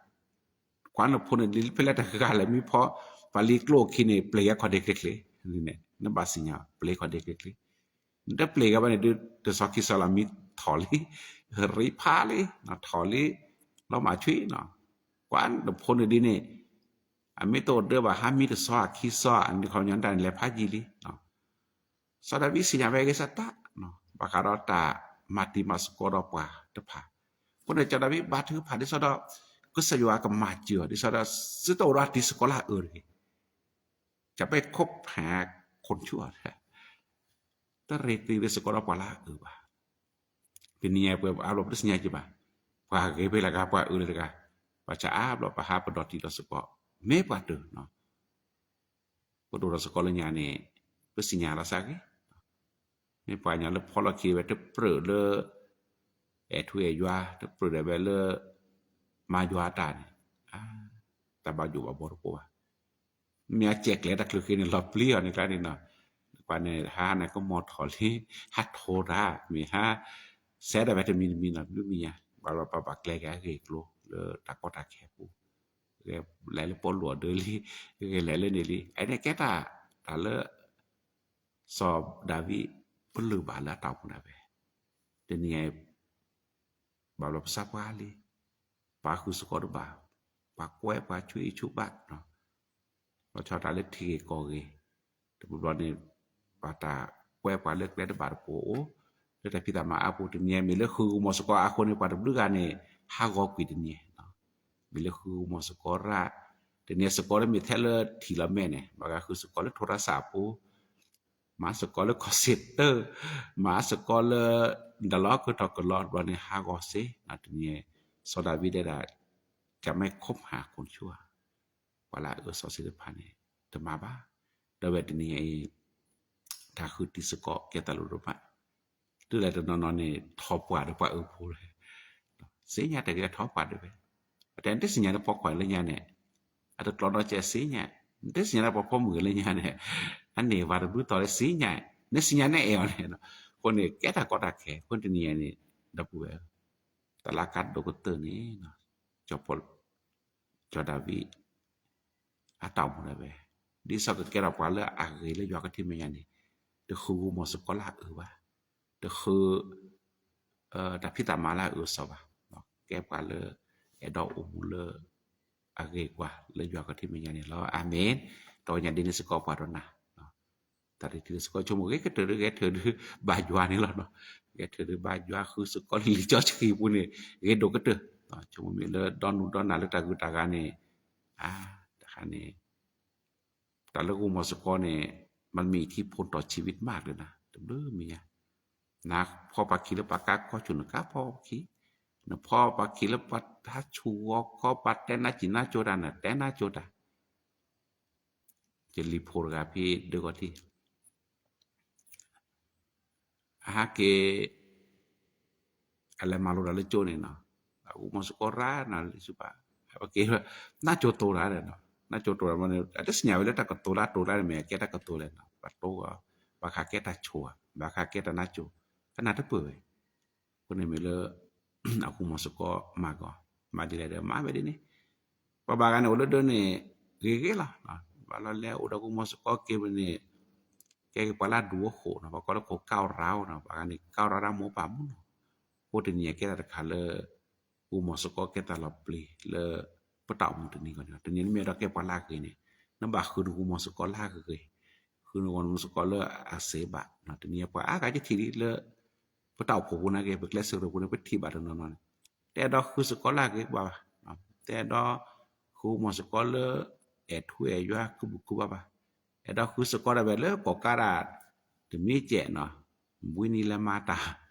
ကွၢ်နဖိန့ၣ် လံာ်ဖဲလဲၣ်တဂၤလဲၣ် မ့ၢ်ဖီ ပှၤလံၤကျိၣ်အခံန့ၣ် ပျဲယဲခီၣ်ဒ့ကျ့ကျ့, နဘၣ်သ့ၣ်ညါ ပျဲခီၣ်ဒ့ကျ့ကျ့, နတပျဲဂၤဘၣ်န့ၣ် ဒုးတစီခံစီလီၤ မံထီၣ်လံ, ရံဖးလံ, ထီၣ်လံ, လီၤမၢ်ဆွံနီၤ, ကွၢ်နဖိန့ၣ်ဒ်န့ၣ် အမ့ၢ်တအိၣ်ဒၢးဘၣ် ဟါမံတစီခံစီ အန့ၣ်ခီပညီတၢ်န့ၣ်လဲၤဖးယံာ်လံ စီၤဒၤဝံးသ့ၣ်ညါဝဲက့ၤစၢ်တၢ်, ဘၣ်ဃးဒီးတၢ်မၤတံၤမၤသကိးဒီးပှၤတဖၣ်, အဃိန့ၣ် စီၤဒၤဝံးဘါထုကဖၣ်ဒ်သိးဒီး ကစၢ်ယွၤကမၤစၢၤအီၤ ဒ်သိးဒီး သုတအိၣ်ဒီးတံၤသကိးလၢအအၢတဂ့ၤ, ကပ့ၢ်ခိၣ်ဖးခိၣ်ဆူၣ်အီၤ, တရ့တံၤရ့သကိးဒီးပှၤလၢအအၢဘၣ်. တနံၤညါပှၤအါဘျီပတသ့ၣ်ညါက့ၤဘၣ်, ပှၤဂ့ၤဖဲလဲၣ်ဂၤ ပှၤအၢလၢတဂၤ, ဘၣ်ဆၣ်အါဘျီပဟးပဒီးတံၤဒီးသကိး မ့ၢ်ပှၤတၢၢ်နီၤ ပဒိၣ်ဒီးသကိးလၢညါန့ၣ် ပသ့ၣ်ညါလီၤစၢ်ဂ့ၤ, မ့ၢ်ပှၤကညီလၢဖီလီၢ်ခံဝဲ တပြၢးလၢ အဲၣ်ထူအဲၣ်ယွၤ တပြၢးဒီးဝဲလၢ မၤယွၤအတၢ်န့ၣ် တၢ်ဘၣ်ယိၣ်ဘၣ်ဘီတအိၣ်ဘၣ်, မ့ၢ်အစဲးကျဲၤတၢ်ချုးဃ့န့ၣ် လီၤပျံၤအီၤန့ၣ်ကျါန့ၣ်နီၤ, ပှၤန့ၣ် ဟါန့ၣ်ကမီၤထီၣ်လံ, ဟးထိးတၢ် မ့ၢ်ဟါ စဲဒၣ်ဝဲတမံၤတမံၤနီၤ တဘျုးမံၤညါ ဘၣ်လီၤပှၤဘၣ်ကျဲက့ၤအဂ့ၢ်အကျိၤ လၢတၢ်ကီတၢ်ခဲအပူၤ, လဲၤလၢပီလူးအဒၢလံ, လဲၤလၢန့ၣ်လံ, အန့ၣ်ကဲတၢ် တၢ်လၢ စီၤဒၤဝံး ပလုၢ်ဘၣ်လၢအတၢ်အိၣ်မူဒၣ်ဝဲ, တနံၤအံၤ ဘၣ်ဘျီပသးပှၢ်လံ, ပှၤဃုစ့ၢ်ကီးတဘၣ်, ပှၤကွဲပှၤဆိအံၤဆိဘၣ်, လီၤဆီဒၣ်တၢ်လၢထံဂ့ၢ်ကီၢ်ဂ့ၢ်, တဘျီဘျီန့ၣ် ဘၣ်တၢ်ကွဲပှၤလၢကျဲတဘၣ်တပူၤအိၣ်, လၢတၢ်ဖံးတၢ်မၤအါပူၤတနံၤအံၤ မ့ၢ်လၢဃုဂီၤမီၤစ့ၢ်ကီးအဃိန့ၣ် ပှၤတဘျုးဂၤန့ၣ် ဟးဂီၤကွံာ်တနံၤ, မ့ၢ်လၢဃုဂီၤမီၤစ့ၢ်ကီးရၣ်, တနံၤစ့ၢ်ကီးလၢမ့ၢ်ထဲလၢထံၣ်လီၤမဲာ်န့ၣ် ဘၣ်ဂၤဃုစ့ၢ်ကီးလၢထိးရၣ်စၢ်အပူၤ မၤစ့ၢ်ကီးလၢ call center, မၤစ့ၢ်ကီးလၢ ဒလီကထီၣ်ကလီတဘျီန့ၣ် ဟးဂီၤစ့, တနံၤ စီၤဒၤဝံးဒဲဒၣ် ကမ့ၢ်ခိၣ်မၤခိၣ်ဆူၣ်ဧါ, ပှၤလၢအအၢစီၤစ့တဖၣ်န့ၣ် တမၤဘၣ်, ဒီးဝဲတနံၤအံၤ တၢ်ဃုတံၤစ့ၢ်ကီးကဲတၢ်လိၣ်ဒိၣ်မး, တုၤလဲၣ်တနီၤနီၤန့ၣ် ထီၣ်ပှၢ်ဒီးပှၤအၢဖိလဲၣ် စ့ညါတဂ့ၤထီၣ်ပှၢ်ဒၣ်ဝဲ, ပတဲနတသ့ၣ်ညါလၢပှၤကွၢ်လၢညါန့ၣ်, အတကျီဒီးကဲစ့ညါ, နတသ့ၣ်ညါလၢပှၤဖိမုၣ်လၢညါန့ၣ်, အန့ၢ်ဝဲတဘျုးတီၤလၢစ့ညါ, နစ့ညါနအဲၣ်အီၤန့ၣ်, အဃိန့ၣ် ကဲတၢ်ကီတၢ်ခဲ, အဃိန့ၣ်တနံၤအံၤန့ၣ် ဒီပုၢ်ဝဲၢ်, တၢ်လၢကါဒိၣ်ကတၢၢ်န့ၣ်, စီၤဒၤဝံး အတၢ်အိၣ်မူဒၣ်ဝဲ, ဒ်သိးကကဲထီၣ်ပှၤလၢအဂ့ၤလၢယွၤကထံၣ်မဲာ်ညါန့ၣ်, တဃုဂီၤမီၤစ့ၢ်ကီးလၢအအၢဘၣ်, တဃု တၢ်ဖံးတၢ်မၤလၢအအၢစီၤဘၣ်, ကဲပှၤလၢ အဲၣ်ဒိးအိၣ်မူလၢ အဂ့ၤကွၢ်လၢယွၤကထံၣ်မဲာ်ညါန့ၣ်လီၤ. အၤမ့ၣ်. တနံၤညါဒ်န့ၣ်စ့ၢ်ကီးပှၤဒီးနၤ, တၢ်ရ့တံၤလၢစ့ၢ်ကီး ဆိကမိၣ်ဂ့ၤကတၢၢ်ဒုးဂဲၤထၢၣ်ဒုးဘၣ်ယွၤန့ၣ်လီၤ. ဂဲၤထၢၣ်ဒုးဘၣ်ယွၤဃုစ့ၢ်ကီးလံာ်စီဆှံပူၤန့ၣ် ဂ့ၤဒိၣ်ကတၢၢ်, ဆိကမိၣ်မ့ၢ်လၢဒီနုာ်ဒီနၤလၢတၢ်ဂုၤတၢ်ဂၤန့ၣ်, တခါန့ၣ် တၢ်လၢဂီၤမီၤစ့ၢ်ကီးန့ၣ် မ့ၢ်ထံဖိတၢ်ဆံးဝံၤမးကလၢနၤ တဘျုးမံၤညါ, နဖီၣ်ပှၤခံလၢပှၤကါခီဆူၣ် နကါဖီၣ်ပှၤခံ, နဖီၣ်ပှၤခံလၢပှၤဟးဆူၣ်ဂီၤခီ ပှၤတဲနါစံးနါကၠိတၢ် နတဲနါကၠိတၢ်, ယလံၤဖိတဂၤဖဲဒၢကီၢ်ထံး အဟဲက့ၤ အလဲၤမၤလိတၢ်လၢကၠိန့ၣ်နီၤ, အဂီၤမီၤစ့ၢ်ကီးရၣ်နၤလံစူပၤ, အက့ၤ နါကၠိတိၤတၢ်ဒီးနီၤ, နါကၠိတိၤတၢ်န့ၣ် အတသ့ၣ်ညါဝဲလၢတၢ်ကတိၤလၢအတိၤတၢ်န့ၣ် မ့ၢ်အကဲတၢ်ကတိၤလဲၣ်နီၤ, ပှၤတိၤဂီၤ, ဘၣ်ဃးကဲတၢ်ဆိၣ်ဧါ, ဘၣ်ဃးကဲတၢ်နါကၠိ, ကနၣ်တပၢၢ်ဝဲ, အဃိန့ၣ်မ့ၢ်လၢ အဂီၤမီၤစ့ၢ်ကီးမၤဂီၤ, မၤဒ်လဲၣ်ဒီး မၤဝဲဒ်န့ၣ်, ပှၤဘၣ်ဂၤန့ၣ်အိၣ်လၢဒၢးန့ၣ် ဂ့ၤဂ့ၤလီၤ, ဘၣ်လီၤလဲၤအိၣ်ဒီးဂီၤမီၤစ့ၢ်ကီးက့ၤဝဲန့ၣ် ကဲက့ၤပှၤလၢအဒူၣ်အဃိာ်နီၤ, ပှၤကိးလၢခိၣ်ကါရၣ်နီၤ, ပှၤဂၤန့ၣ် ကါရၣ်ဒၣ်မိၢ်ပၢ်မူနီၤ, အဃိတနံၤအံၤကဲတၢ်တခါလၢ ဂီၤမီၤစ့ၢ်ကီးကဲတၢ်လီၤပျံၤလၢ ပတၢ်အိၣ်မူတနံၤဂီၢ်န့ၣ်, တနံၤန့ၣ်မ့ၢ်အဲၣ်ဒိးကဲပှၤလၢအဂ့ၤန့ၣ်, နဘၣ်ဃုနဂီၤမီၤစ့ၢ်ကီးလၢအဂ့ၤ, ဃုနဂီၤမီၤစ့ၢ်ကီးလၢအစဲးဘၣ်, တနံၤအံၤပှၤအါဂၤကထံၣ်ဒ်လၢ ပတၢ်အိၣ်ဖှိၣ်ပူၤနာ်က့ ပကျဲးစၢးရၢၢ်ပူၤန့ၣ် ပထံၣ်ဘၣ်တနီၤနီၤန့ၣ်, တအဲၣ်ဒိးဃုစ့ၢ်ကီးလၢအဂ့ၤဘၣ်ဘၣ်, တအဲၣ်ဒိး ဃုမီၤစ့ၢ်ကီးလၢ အဲၣ်ထူအဲၣ်ယွၤခုၣ်ဘူၣ်ခုၣ်ဘါဘၣ်, အဲၣ်ဒိးဃုစ့ၢ်ကီးဒၣ်ဝဲလၢကိးကါဒၣ် တမ့ၢ်ကဲးနီၤ, ဘှံနံၤလဲၤမၤတၢ်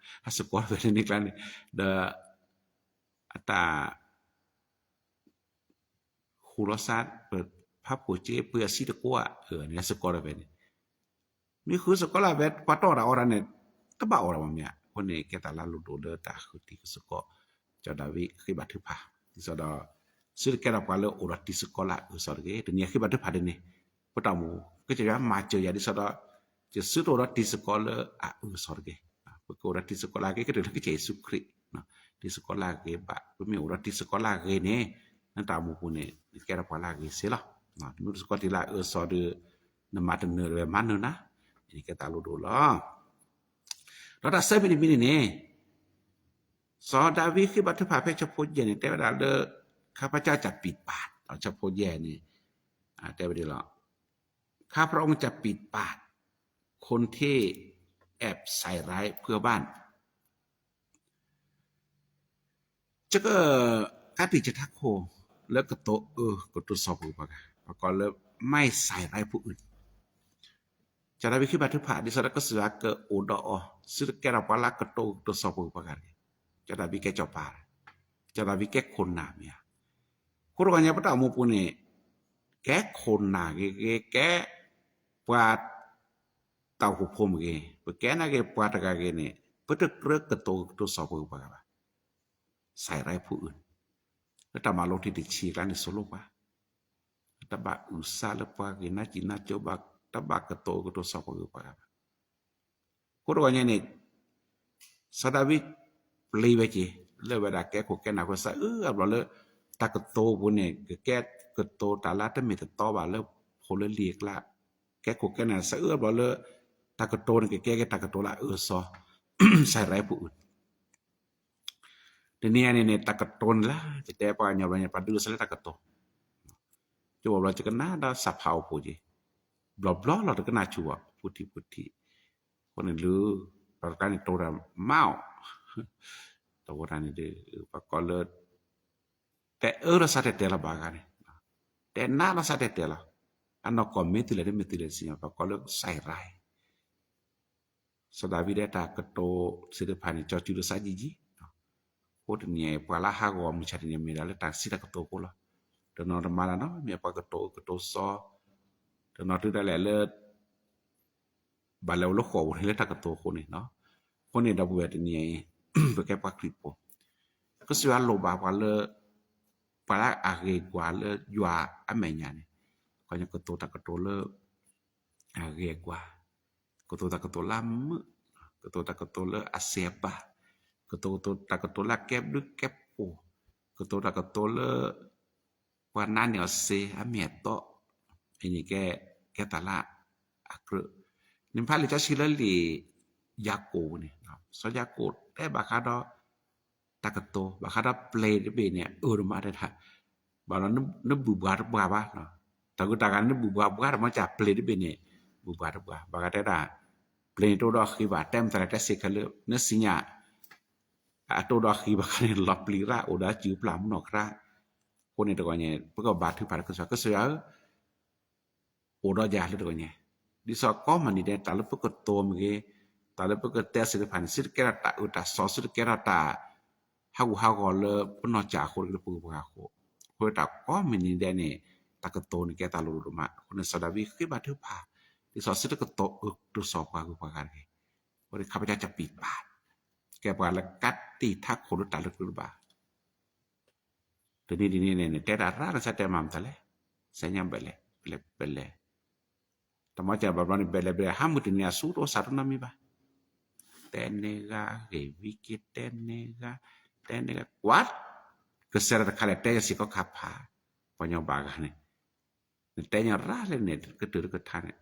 အစ့ၢ်ကီးဒၣ်ဝဲန့ၣ်ကျါန့ၣ်, ဒီး အတၢ် ဃူလီၤစၢ် ပဖးဖှိၣ်က့ ပှ့ၤအစံတကိးဧါ, န့ၣ်စ့ၢ်ကီးဒၣ်ဝဲန့ၣ်, မ့ၢ်ဃုစ့ၢ်ကီးလၢဝဲ ပှၤတီၢ်တၢ်အီၣ်တၢ်န့ၣ် တဘၣ်အီၣ်တၢ်ဘၣ်မ့ၢ်ဧါ, အဃိန့ၣ် ကဲတၢ်လၢအလိၣ်ဒိၣ်လၢတၢ်ဃုတံၤစ့ၢ်ကီး, စီၤဒၤဝံးဃ့ဘါထုကဖၣ်, ဒ်သိးဒီး သုတကဲထီၣ်ပှၤလၢအိၣ်ဒီးတံၤစ့ၢ်ကီးလၢအအၢစီၤတဂ့ၤ, တနံၤအံၤဃ့ဘါထုကဖၣ်ဒ်န့ၣ်, ပတၢ်အိၣ်မူ ကစၢ်ယွၤမၤစၢၤယၤဒ်သိးဒီး ယသုတအိၣ်ဒီးတံၤစ့ၢ်ကီးလၢအအၢစီၤတဂ့ၤ, ပကအိၣ်ဒီးတံၤစ့ၢ်ကီးလၢအဂ့ၤ ကတၢၢ်လၢကစၢ်ယ့ၣ်ၡူးခရံာ်, တံၤစ့ၢ်ကီးလၢအဂ့ၤဘၣ်, ပမ့ၢ်အိၣ်ဒီးတံၤစ့ၢ်ကီးလၢအဂ့ၤန့ၣ်, နတၢ်အိၣ်မူပူၤန့ၣ် နကဲထီၣ်ပှၤလၢအဂ့ၤစ့ၢ်လီၤ, နမ့ၢ်အိၣ်စ့ၢ်ကီးတံၤလၢအအၢစီၤဒီး နမၤတနၢၤဝဲမၤနၢၤနၤ, န့ၣ်ကဲတၢ်လိၣ်ဒိၣ်လီၤ. ဒီးတၢ်ဆၢမံၤတမံၤန့ၣ်န့ၣ် စီၤဒၤဝံးဃ့ဘါထုကဖၣ်ဖဲဆၢဖိယဲၢ်န့ၣ် တဲဝဲဒၣ်လၢ ข้าพเจ้าจะปิดปาก ဆၢဖိယဲၢ်န့ၣ် တဲဝဲဒ်လီၤ, ข้าพระองค์จะปิดปากคนที่แอบใส่ร้ายเพื่อนบ้าน ကကးတံာ်ကထါခိၣ် လၢကတိၤအၢကတိၤစီၤပှၤဂုၤပှၤဂၤ ပကိးလၢ ไม่ใส่ร้ายผู้อื่น စီၤဒၤဝံးဃ့ဘါထုကဖၣ် ဒ်သိးဒီးကစၢ်ယွၤကအိၣ်ဒီးအီၤ သုတကဲထီၣ်ပှၤလၢကတိၤအၢကတိၤစီၤပှၤဂုၤပှၤဂၤတဂ့ၤ, စီၤဒၤဝံးကဲစီၤပၤ, စီၤဒၤဝံးကဲခိၣ်နၢ်မ့ၢ်ဧါ, အဃိတဂီၤညါပတၢ်အိၣ်မူပူၤန့ၣ် ကဲခိၣ်နၢ်ဂ့ၤဂ့ၤ ကဲပှၤ တၢ်အိၣ်ဖှိၣ်ဖိမ့ၢ်ဂ့ၤ, ပကဲနာ်က့ၤပှၤတဂၤဂ့ၤန့ၣ် ပတကြၢးကတိၤကတိၤစီၤပှၤဂုၤပှၤဂၤဘၣ်. ใส่ร้ายผู้อื่น လၢတၢ်မၤလိထံတဆံအကျါန့ၣ် ဆိလိပှၤ, တဘၣ်အုၣ်သးလၢပှၤဂ့ၤနါစံးနါကၠိဘၣ်, တဘၣ်ကတိၤကတိၤစီၤပှၤဂုၤပှၤဂၤဘၣ်. အဃိတဂီၢ်ညါန့ၣ် စီၤဒၤဝံး ပျံၤဝဲက့ၤ လၢဝဲဒၣ်ကဲခိၣ်ကဲနၢ်အဃိ စးအၢအဘျီလၢ တၢ်ကတိၤပူၤန့ၣ် ကကဲကတိၤတၢ်လၢတမ့ၢ်တတီဘၣ်လၢဖိလၢလံၤအကျါ ကဲခိၣ်ကဲနၢ် စးအၢအဘျီလၢ တၢ်ကတိၤန့ၣ် ကကဲက့ၤတၢ်ကတိၤလၢအအၢစီၤ စၤရၤအဖိအုၣ် တနံၤအံၤန့ၣ်န့ၣ် တၢ်ကတိၤန့ၣ်လၢ ယတဲပှၤကညီဘျီန့ၣ် ပှၤဒုးလီၤစဲလၢတၢ်ကတိၤ ကၠိဘျီ ယကနၣ်ဒီးစးဖးအီၤဖိက့ၤ ဘျီဘျီလီၤ တကနၣ်ဆူဘၣ် ဖူထံဖူထံ အဃိန့ၣ်ဒုး ပှၤတခါန့ၣ်တိၤတၢ်မးအီၤ တဝီတၢ်န့ၣ်ဒုး ပှၤကိးလၢ တဲအၢလီၤစးတဲတဲလီၤဘၣ်ဂၤန့ၣ် တဲနးလီၤစးတဲတဲလီၤ အနီၢ်ကီၢ်မ့ၢ်တုၤလဲၣ်တမ့ၢ်တုၤလဲၣ်တသ့ၣ်ညါ ပှၤကိးလၢစၤရၤ စီၤဒၤဝံးဒဲးတၢ်ကတိၤသ့ၣ်တဖၣ်န့ၣ် ကၠီစုလီၤစးယံာ်ယံာ် အဃိတနံၤအံၤ ပှၤလၢဟးဂီၤမုၢ်ဆါတနံၤမ့ၢ်ဒၣ်လၢတၢ်စံးတၢ်ကတိၤအဃိလီၤ. တနီၤတမၤတၢ်နီတမံၤ ပှၤကတိၤအၢကတိၤစီ တနီၤတုၤဒၣ်လဲာ်လၢ ဘၣ်လဲၤအိၣ်လၢဃိာ်ပူၤန့ၣ်လၢတၢ်ကတိၤအဃိန့ၣ်, အဃိန့ၣ်ဒီပုၢ်ဝဲၢ်တနံၤအံၤ ပကဲပှၤခရံာ်ဖိ ကစၢ်ယွၤလိၣ်ဘၣ်ပှၤလၢ ပှၤလၢအဂ့ၤကွၢ်လၢယွၤအမဲာ်ညါန့ၣ်, ကတိၤတၢ်ကတိၤလၢ အဂ့ၤကွၢ်, ကတိၤတၢ်ကတိၤလၢအမုာ်, ကတိၤတၢ်ကတိၤလၢအစဲးဘၣ်, ကတိၤတၢ်ကတိၤလၢအကဲဘျုးကဲဖှိၣ်, ကတိၤတၢ်ကတိၤလၢ ပှၤနာ်န့ၢ်အီၤစ့အမ့ၢ်အတီ, အန့ၣ်ကဲ ကဲတၢ်လၢအကြၢး, နဖးလံာ်စီဆှံလၢလံာ်ယၤကိာ်ပူၤန့ၣ်, စီၤယၤကိာ်တဲဘၣ်ဃးဒီး တၢ်ကတိၤ ဘၣ်ဃးဒီးပျ့ၤတဘ့ၣ်န့ၣ် အၢတမးတဲဒၣ်, ဘၣ်ဒီးနဘူၣ်ပှၤတပှၢ်ဘၣ်, တၢ်ဂုၤတၢ်ဂၤန့ၣ် နဘူၣ်ပှၤပှၢ်တမး ကပျ့ၤတဘ့ၣ်န့ၣ် ဘူၣ်ပှၤတပှၢ်, ဘၣ်ဃးတဲဒၣ် ပျ့ၤန့ၣ်တအိၣ်ဒီးအဃံဘၣ် တဲမတၤလဲၣ်တဲစ့ၢ်ကီးလၢ နသ့ၣ်ညါ အတအိၣ်ဒီးအဃံဘၣ်ခါန့ၣ် လီၤပျံၤရၣ် အိၣ်ဒီးစုပျၢ်မုၢ်နီၢ်ခရါ, အဃိန့ၣ်တဂီၢ်န့ၣ် ပကဘါထုကဖၣ်လၢကစၢ်ယွၤ, ကစၢ်ယွၤဧၢ အိၣ်ဒီးယၤလၢတဂီၢ်ညါ, ဒ်သိးကိးမုၢ်နံၤဒဲး တၢ်လၢပကတိၤမ့ၢ်ဂ့ၤ, တၢ်လၢပကတဲသ့ၣ်တဖၣ်န့ၣ် စ့ၢ်တကဲထီၣ်တၢ်အၢတၢ်သီ စ့ၢ်တကဲထီၣ်တၢ် ဟးဂူာ်ဟးဂီၤလၢပနီၢ်ကၢ်အဃိ လၢပဂုၤပဂၤအဃိ, အဃိတၢ်ကိးမုၢ်နံၤဒဲးန့ၣ် တၢ်ကတိၤန့ၣ်ကဲတၢ်လိၤလိၤဒိၣ်မး, အဃိန့ၣ် စီၤဒၤဝံးဃ့ဘါထုကဖၣ်, ဒ်သိးစ့ၢ်တကတိၤအၢကတိၤစီၤပှၤဂုၤပှၤဂၤတဂ့ၤ, အဃိန့ၣ် ခါပၢ်ကၠီၣ်ပံးပၢ်, ကဲပှၤလၢကးတံာ်ထးခိၣ်လၢတၢ်လၢကျဲတဘၣ် တနံၤတနံၤန့ၣ် နတဲတၢ်ရၣ် နစးတဲမၤမတၤလဲၣ်, စဲညါဘဲလဲၣ်, ဘဲလဲၣ်, ဘဲလဲၣ်, တမ့ၢ်ကဘၣ်ဘျီန့ၣ် ဘဲလဲၣ်ဘဲလဲၣ် ဟးမုၢ်တနံၤအဆူတအိၣ်စးတနီတမံၤဘၣ်, တဲန့ၢ်ဂၤဂ့ၤဝံၤက့ၤ တဲန့ၢ်ဂၤ, တဲန့ၢ်ဂၤကွၢ်, ကစဲးတခါလဲၣ် တဲယစ့ၢ်ကီးခါဖး, ပှၤညီဘၣ်ဂၤန့ၣ် နတဲညီရၣ်လဲၣ်န့ၣ် ကတုၤတကထါန့ၣ်,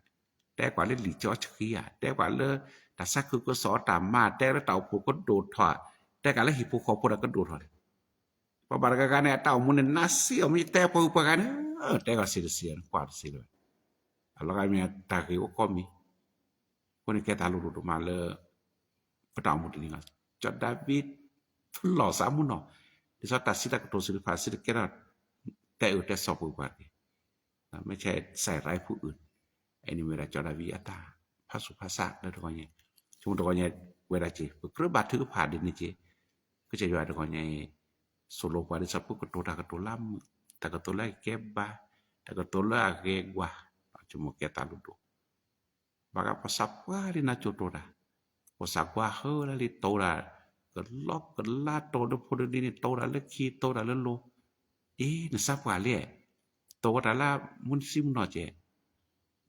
တဲကွၢ်လၢလံာ်စီဆှံဧါ, တဲကွၢ်လၢ တၢ်သးခုကစီၣ်တၢ်မၤ, တဲလၢတၢ်အိၣ်ဖှိၣ်ကဒိၣ်ထီၣ်, တဲကၢ်လၢဟံၣ်ဖိဃီဖိဒီးကဒိၣ်ထီၣ်န့ၣ်, ပှၤဘၣ်တဂၤဂၤန့ၣ် အတၢ်အိၣ်မူန့ၣ် နးစ့အီၤ မ့ၢ်ယတဲပှၤဂုၤပှၤဂၤန့ၣ်, တဲဂီၤစ့တစ့ ကွၢ်တစ့လၢၤ, အလီၤဂာ်မ့ၢ်တၢ်ဂ့ၢ်အိၣ်ကိးမံၤ, အဃိန့ၣ်ကဲတၢ်လိၤလိၤဒိၣ်မးလၢ ပတၢ်အိၣ်မူတနံၤလီၤ, စီၤဒၤဝံး ဖျီၣ်စးမုၢ်နီၢ်, ဒ်သိးတၢ်စံးတၢ်ကတိၤသ့ၣ်တဖၣ် စ့ၢ်တကဲထီၣ် တဲအၢတဲသီပှၤဂုၤပှၤဂၤတဂ့ၤ, မ့ၢ်ဆဲးစၤရၤဖိအုၣ်န့ၣ်, အန့ၣ်မ့ၢ်ဝဲဒၣ်စီၤဒၤဝံးအတၢ်ဖးဆူးဖးဆါလၢတဂီၢ်ညါ, ဆိကမိၣ်တဂီၢ်ညါ ဝဲဒၣ်က့ၤ ပကြၢးဘါထုကဖၣ်ဒ်န့ၣ်က့ၤ, ကစၢ်ယွၤတဂီၢ်ညါအံၤ, ဆိၣ်လိပှၤဒ်သိးပကတိၤတၢ်ကတိၤလၢအမုာ်, တၢ်ကတိၤလၢအကဲဘါ, တၢ်ကတိၤလၢအဂ့ၤကွၢ်, ဆိကမိၣ်ကဲတၢ်လိၤဒိၣ် ဘၣ်ဃးပှၤသးပှၢ်လံနၤကၠိတိၤတၢ်, ပှၤသးပှၢ်ဟၢလၢလံတိၤတၢ်, ကလီကလါတိၤလၢဖိတဒ့န့ၣ် တိၤတၢ်လၢခံ တိၤတၢ်လၢလိၤ, အ့ နသးပှၢ်လံ, တိၤဝဲတၢ်လၢမူနစံမူနီၢ်ကဲ,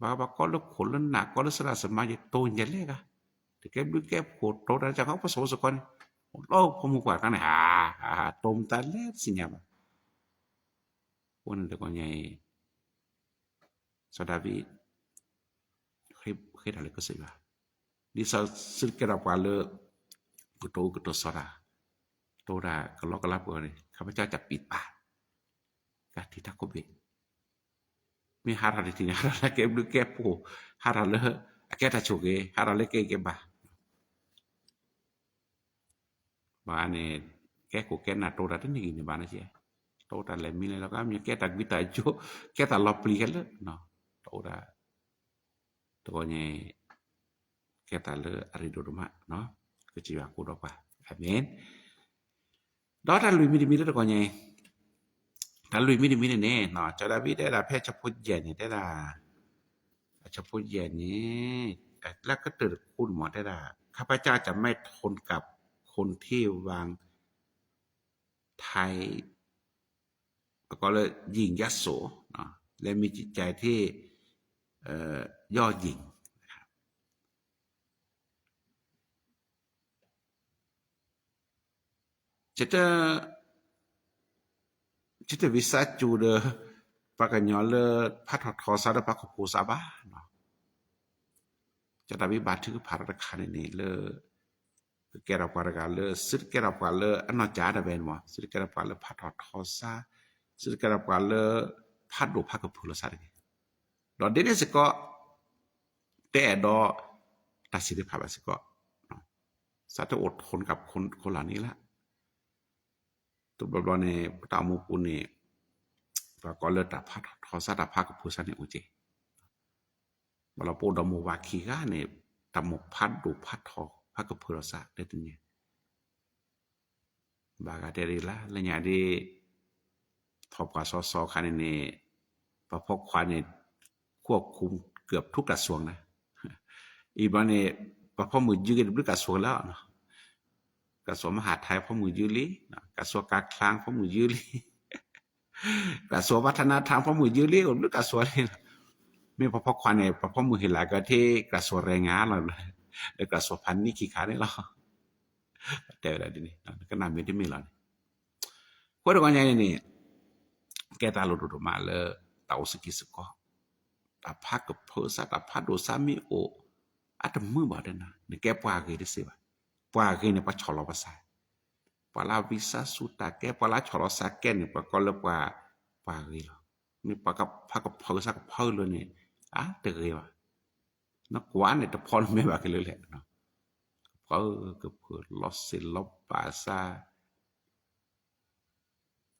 ဘၣ်ဃးဘၣ်ကိးလၢခိၣ်လၢနၢ် ကိးလၢသရၣ်သမါကဲ တိၤညါလဲၣ်ဂၤ, တကဲဘျုးကဲဖှိၣ် တိၤတၢ်တၢ်ကီ ပှၤစီၤဖိစ့ၢ်ကီးန့ၣ်, လီၤဖိမုၣ်ပှၢ်တခါန့ၣ် ဟး တိၤမတၤလဲၣ်တသ့ၣ်ညါဘၣ် အဃိန့ၣ်တဂီၢ်ညါအံၤ စီၤဒၤဝံး ဃ့တၢ်လၢကစၢ်ယွၤ, ဒ်သိးစ့ၢ်ကဲထီၣ်ပှၤလၢ ကတိၤအၢကတိၤစီၤတၢ်, တိၤတၢ်ကလီကလါပှဲၤန့ၣ် ခါပၢ်ကၠီၣ်ပံးပၢ်, ကးတံာ်ထးခိၣ်ဘ့ၣ်, မ့ၢ်ဟးထီၣ်တထံၣ်န့ၣ် ဟးထီၣ်လၢကဲဘျုးကဲဖှိၣ်, ဟးထီၣ်လၢအကဲတၢ်ဆိၣ်ဂ့ၤ, ဟးထီၣ်လၢကဲဂ့ၤကဲဘၣ် ဘၣ်န့ၣ် ကဲခိၣ်ကဲနၢ်တိၤတၢ်တန့ၢ်ဂ့ၤန့ၣ်ဘၣ်န့ၣ်ကဲ, တိၤတၢ်လဲၤမံလဲၤလီၤ ကမ့ၢ်ကဲတၢ်ကွံတၢ်ယိာ်, ကဲတၢ်လီၤပျံၤခဲလၢာ်, တိၤတၢ်, တဂီၢ်ညါ, ကဲတၢ်လၢအရ့ဒိၣ်ဒိၣ်မး, ကစၢ်ယွၤကိးဒီးပှၤ, အၤမ့ၣ်. ဒီးတၢ်လွံၢ်မံၤတမံၤလၢတဂီၢ်ညါ, တၢ်လွံၢ်မံၤတမံၤန့ၣ်န့ၣ် စီၤဒၤဝံးတဲဒၣ်ဖဲဆၢဖိယဲၢ်န့ၣ် တဲဒၣ်, အဆၢဖိယဲၢ်န့ၣ်, လၢကတၢၢ်တခူန့ၣ်မ့ၢ်တဲဒၣ်, ข้าพเจ้าจะไม่ทนกับคนที่วางไท้ เขาเรียกว่าหยิ่งยโส และมีจิตใจที่เย่อหยิ่ง นะครับ เย่อหยิ่ง တ တ တ ဝံသးစူၤဒီး ပှၤကညီလၢဖးထီၣ်ထီစါဒီးဖးကဖိစါဘၣ်နီၤ. ကၠီဒၤဝံးဘါထုကဖၣ်တၢ်တခါန့ၣ်န့ၣ်လၢ ကကဲထီၣ်ပှၤတဂၤလၢ သုတကဲထီၣ်ပှၤလၢအနီၢ်ကၠးတၢ်ဘဲန့ၣ်မး, သုတကဲထီၣ်ပှၤလၢဖးထီၣ်ထီစါ, သုတကဲထီၣ်ပှၤလၢ ဖးဒိၣ်ဖးကဖၢလီၤစါတဂ့ၤ. ဒီးဒ်န့ၣ်စ့ၢ်ကီး တအဲၣ်ဒိး တၢ်စံးတဖၣ်ဘၣ်စ့ၢ်ကီး, စးထီၣ်အိၣ်ခိၣ်နကးခိၣ်လီၤန့ၣ်လၢ တဘျီဘျီန့ၣ် ပတၢ်အိၣ်မူပူၤန့ၣ် ပှၤကိးလၢတၢ်ဖးထီၣ်ထီစါ တၢ်ဖးကဖၢစါန့ၣ်အိၣ်က့ၤ, ဘၣ်လီၤပအိၣ်ဒီးမိၢ်ဝၤခံဂၤန့ၣ် တၢ်မိၢ်ဖးဒိၣ်ဖးထီၣ်ဖးကဖၢထီၣ်စါတဲတန့ၢ် ဘၣ်ဂၤတဲဒ်လၢ လၢညါဒ် ထီၣ်ပှၤစီစီခါန့ၣ်န့ၣ် ပှၤဖီခွါန့ၣ် ခိၣ်ခုၣ်ကၢၢ်ထူကၢ်စွၤန့ၣ်, အံၤဘျီန့ၣ် ပှၤဖီမုၢ်ယုၢ်က့ၤတဘျုးကၢ်စွၤလၢ ကၢ်စွၤမဟါထဲ ဖီမုၢ်ယုၢ်လံ, ကၢ်စွၤကၢ်ချၢ ဖီမုၢ်ယုၢ်လံ, ကၢ်စွၤဘၣ်ထနါထါ ဖီမုၢ်ယုၢ်လံ အိၣ်တဘျုးကၢ်စွၤလံ. မ့ၢ်ပှၤဖီခွါန့ၣ် ပှၤဖီမုၢ်ဟ့ၣ်လီၤက့ၤထဲ ကၢ်စွၤရဲၣ်ငါလီၤ, လၢကၢ်စွၤဖးနံၣ်ခံခါန့ၣ်လီၤ. တဲဝဲဒၣ်ဒ်န့ၣ် ကနၣ်မ့ၢ်တမ့ၢ်လီၤန့ၣ် အဃိတဂီၢ်ညါန့ၣ်န့ၣ် ကဲတၢ်လိၣ်ဒိၣ်ဒိၣ်မးလၢ တၢ်အိၣ်စ့ၢ်ကီးစ့ၢ်ကီး, တၢ်ဖးကဖၢစါ တၢ်ဖးဒိၣ်စါမ့ၢ်အိၣ် အတမုာ်ဘၣ်တဲနၤ နကဲပှၤဂ့ၤတစ့ၢ်ဘၣ်. ပှၤဂ့ၤန့ၣ် ပှၤဆီၣ်လီၤပသး, ပှၤလၢဝံသးစူၤတၢ်ကဲ ပှၤလၢဆီၣ်လီၤစါကဲန့ၣ် ပှၤကိးလၢပှၤ ပှၤဂ့ၤလီၤ. မ့ၢ်ပှၤဖးကဖၢစါကဖၢလၢာ်န့ၣ် အတဂ့ၤဘၣ်. နကွၢ်န့ၣ် တဖီနမဲာ်ဘၣ်က့ၤလၢလဲၣ်, ကဖၢကဖၢလီၤစ့ၢ်လီၤဘၣ်စါ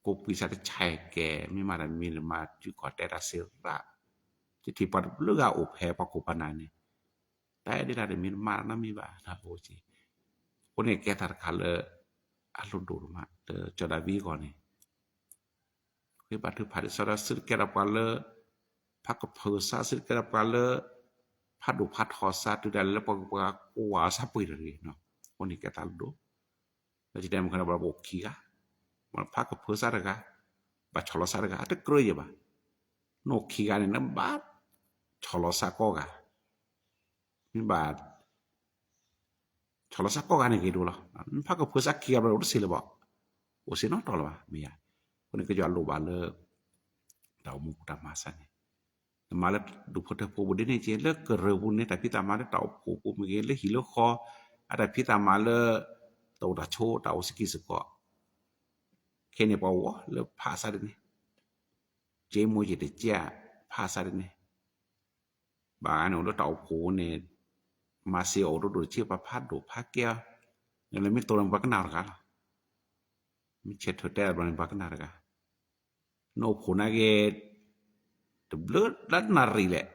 ကိးပှံာ်စးတဆဲးကဲ, မ့ၢ်မၤတၢ်မံၤတမၤ စုကီၢ်တဲတၢ်စ့ၢ်ရၣ်, ယထံၣ်ပှၤတဘျုးဂၤအိၣ်ဖဲပှၤကိးပှၤနၤန့ၣ်, တၢ်အဲၣ်ဒိးတၢ်တမံၤတမၤနီတမံၤဘၣ်, အဃိန့ၣ်ကဲတၢ်တခါလၢ အလိၣ်ဒိၣ်မး လၢကၠီၤဒၤဝံးအဂီၢ်န့ၣ် ဃ့ဘါထုကဖၣ်ဒ်သိးဒီး သုတကဲထီၣ်ပှၤလၢ ဖးကဖၢစါ သုတကဲထီၣ်ပှၤလၢ ဖးဒိၣ်ဖးထီစါ တုၤဒၣ်လဲာ်လၢပှၤကပှၤကွၢ်စါပှ့ၤတဂ့ၤ, အဃိန့ၣ်ကဲတၢ်လိၣ်ဒိၣ်, လၢယတဲမုၢ်ခါန့ၣ် ပှၤဘၣ်အိၣ်ခံဂၤ, ဖးကဖၢစါတဂၤ, ဘၣ်ဆီၣ်လီၤစါတဂၤ အတကြၢးယဲၢ်ဘၣ်, နအိၣ်ခံဂၤန့ၣ် နဘၣ်ဆီၣ်လီၤစါကိးဂၤ, မ့ၢ်ဘၣ် ဆီၣ်လီၤစါကိးဂၤန့ၣ်ဂ့ၤဒိၣ်လီၤ, နဖးကဖၢစါခံဂၤဘၣ်အိၣ်တစ့ၢ်လၢၤဘၣ်, အိၣ်စ့ၢ်နီတတီၤလၢၤဘၣ်, မ့ၢ်ယါ, အဃိန့ၣ်ကယွၤလိၣ်ဘၣ်လၢ တၢ်အိၣ်မူပူၤတၢ်မၤစၢၤန့ၣ်, နမၤလၢဒူၣ်ဖိထၢဖိပူၤဒ်န့ၣ်က့ လၢကရၢၢ်ပူၤန့ၣ် တၢ်ဖံးတၢ်မၤလၢတၢ်အိၣ်ဖှိၣ်ပူၤမ့ၢ်ဂ့ၤ လၢဟံၣ်လၢဃီ, အတၢ်ဖံးတၢ်မၤလၢ တၢ်အိၣ်တၢ်ဆိး တၢ်အိၣ်စ့ၢ်ကီးစ့ၢ်ကီး, ခဲန့ၣ်ပှၤအိၣ်လၢဖးစါဒ်န့ၣ်, က့မိၢ်ယတကဲ ဖးစါဒ်န့ၣ် ဘၣ်ဂၤန့ၣ်အိၣ်လၢတၢ်အိၣ်ဖှိၣ်န့ၣ်, မၤစ့အိၣ်ဒိၣ်ဒိၣ်ဆ့ ပှၤဖးဒိၣ်ဖးကဲအီၤ, နလဲၤမ့ၢ်တိၢ်လၢပှၤကနၣ်တဂၤလီၤ, မ့ၢ်ဆဲးထွဲတဲတဘျီန့ၣ် ပှၤကနၣ်တဂၤ, နအိၣ်ဖှိၣ်နာ်က့ တဘျုးလၢနၣ်ရံၣ်လဲၣ်,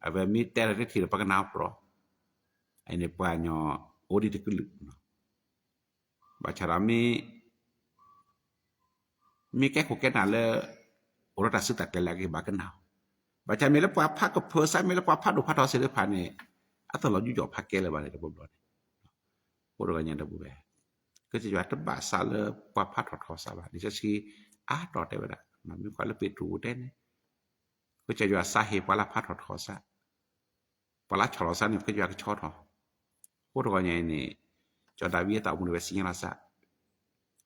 အဝဲမ့ၢ်တဲလၢတထံၣ်ဒီးပှၤကနၣ်ပျီ, အန့ၣ်ပှၤကညီအိၣ်ဒံးတကလုာ် ဘၣ်ဆၣ်ဒီးမ့ၢ် မ့ၢ်ကဲခိၣ်ကဲနၢ်လၢ အိၣ်ဒီးတၢ်စုတၢ်ကျဲၤလၢအဂ့ၢ်ဘၣ်ကနၣ်, ဘၣ်ဆၣ်မ့ၢ်လၢပှၤဖးကဖၢစါ မ့ၢ်လၢပှၤဖးဒိၣ်ဖးထီသ့ၣ်တဖၣ်န့ၣ် အတလီၤယူးယီၣ်ဖးကဲလၢၤဘၣ်န့ၣ် တဘျီဘျီန့ၣ်, အိၣ်တဂီၢ်ညါတပူၤဝဲ, ကစၢ်ယွၤတဘၣ်စးလၢပှၤဖးထီၣ်ထီစါဘၣ်, လံာ်စီဆှံအါတီၤတဲဝဲဒၣ်, မ့ၢ်ကွၢ်လၢပ့းတရူးတဲန့ၣ် ကစၢ်ယွၤစးဟ့ၣ်ပှၤလၢဖးထီၣ်ထီစါ ပှၤလၢဆီၣ်လီၤစါန့ၣ် ကစၢ်ယွၤကဆီထီၣ်, အဃိတဂီၢ်ညါအံၤန့ၣ် ကၠီၤဒၤဝံးအတၢ်အိၣ်မူန့ၣ် ဝဲစံၣ်ညီၣ်လီၤစၢ်,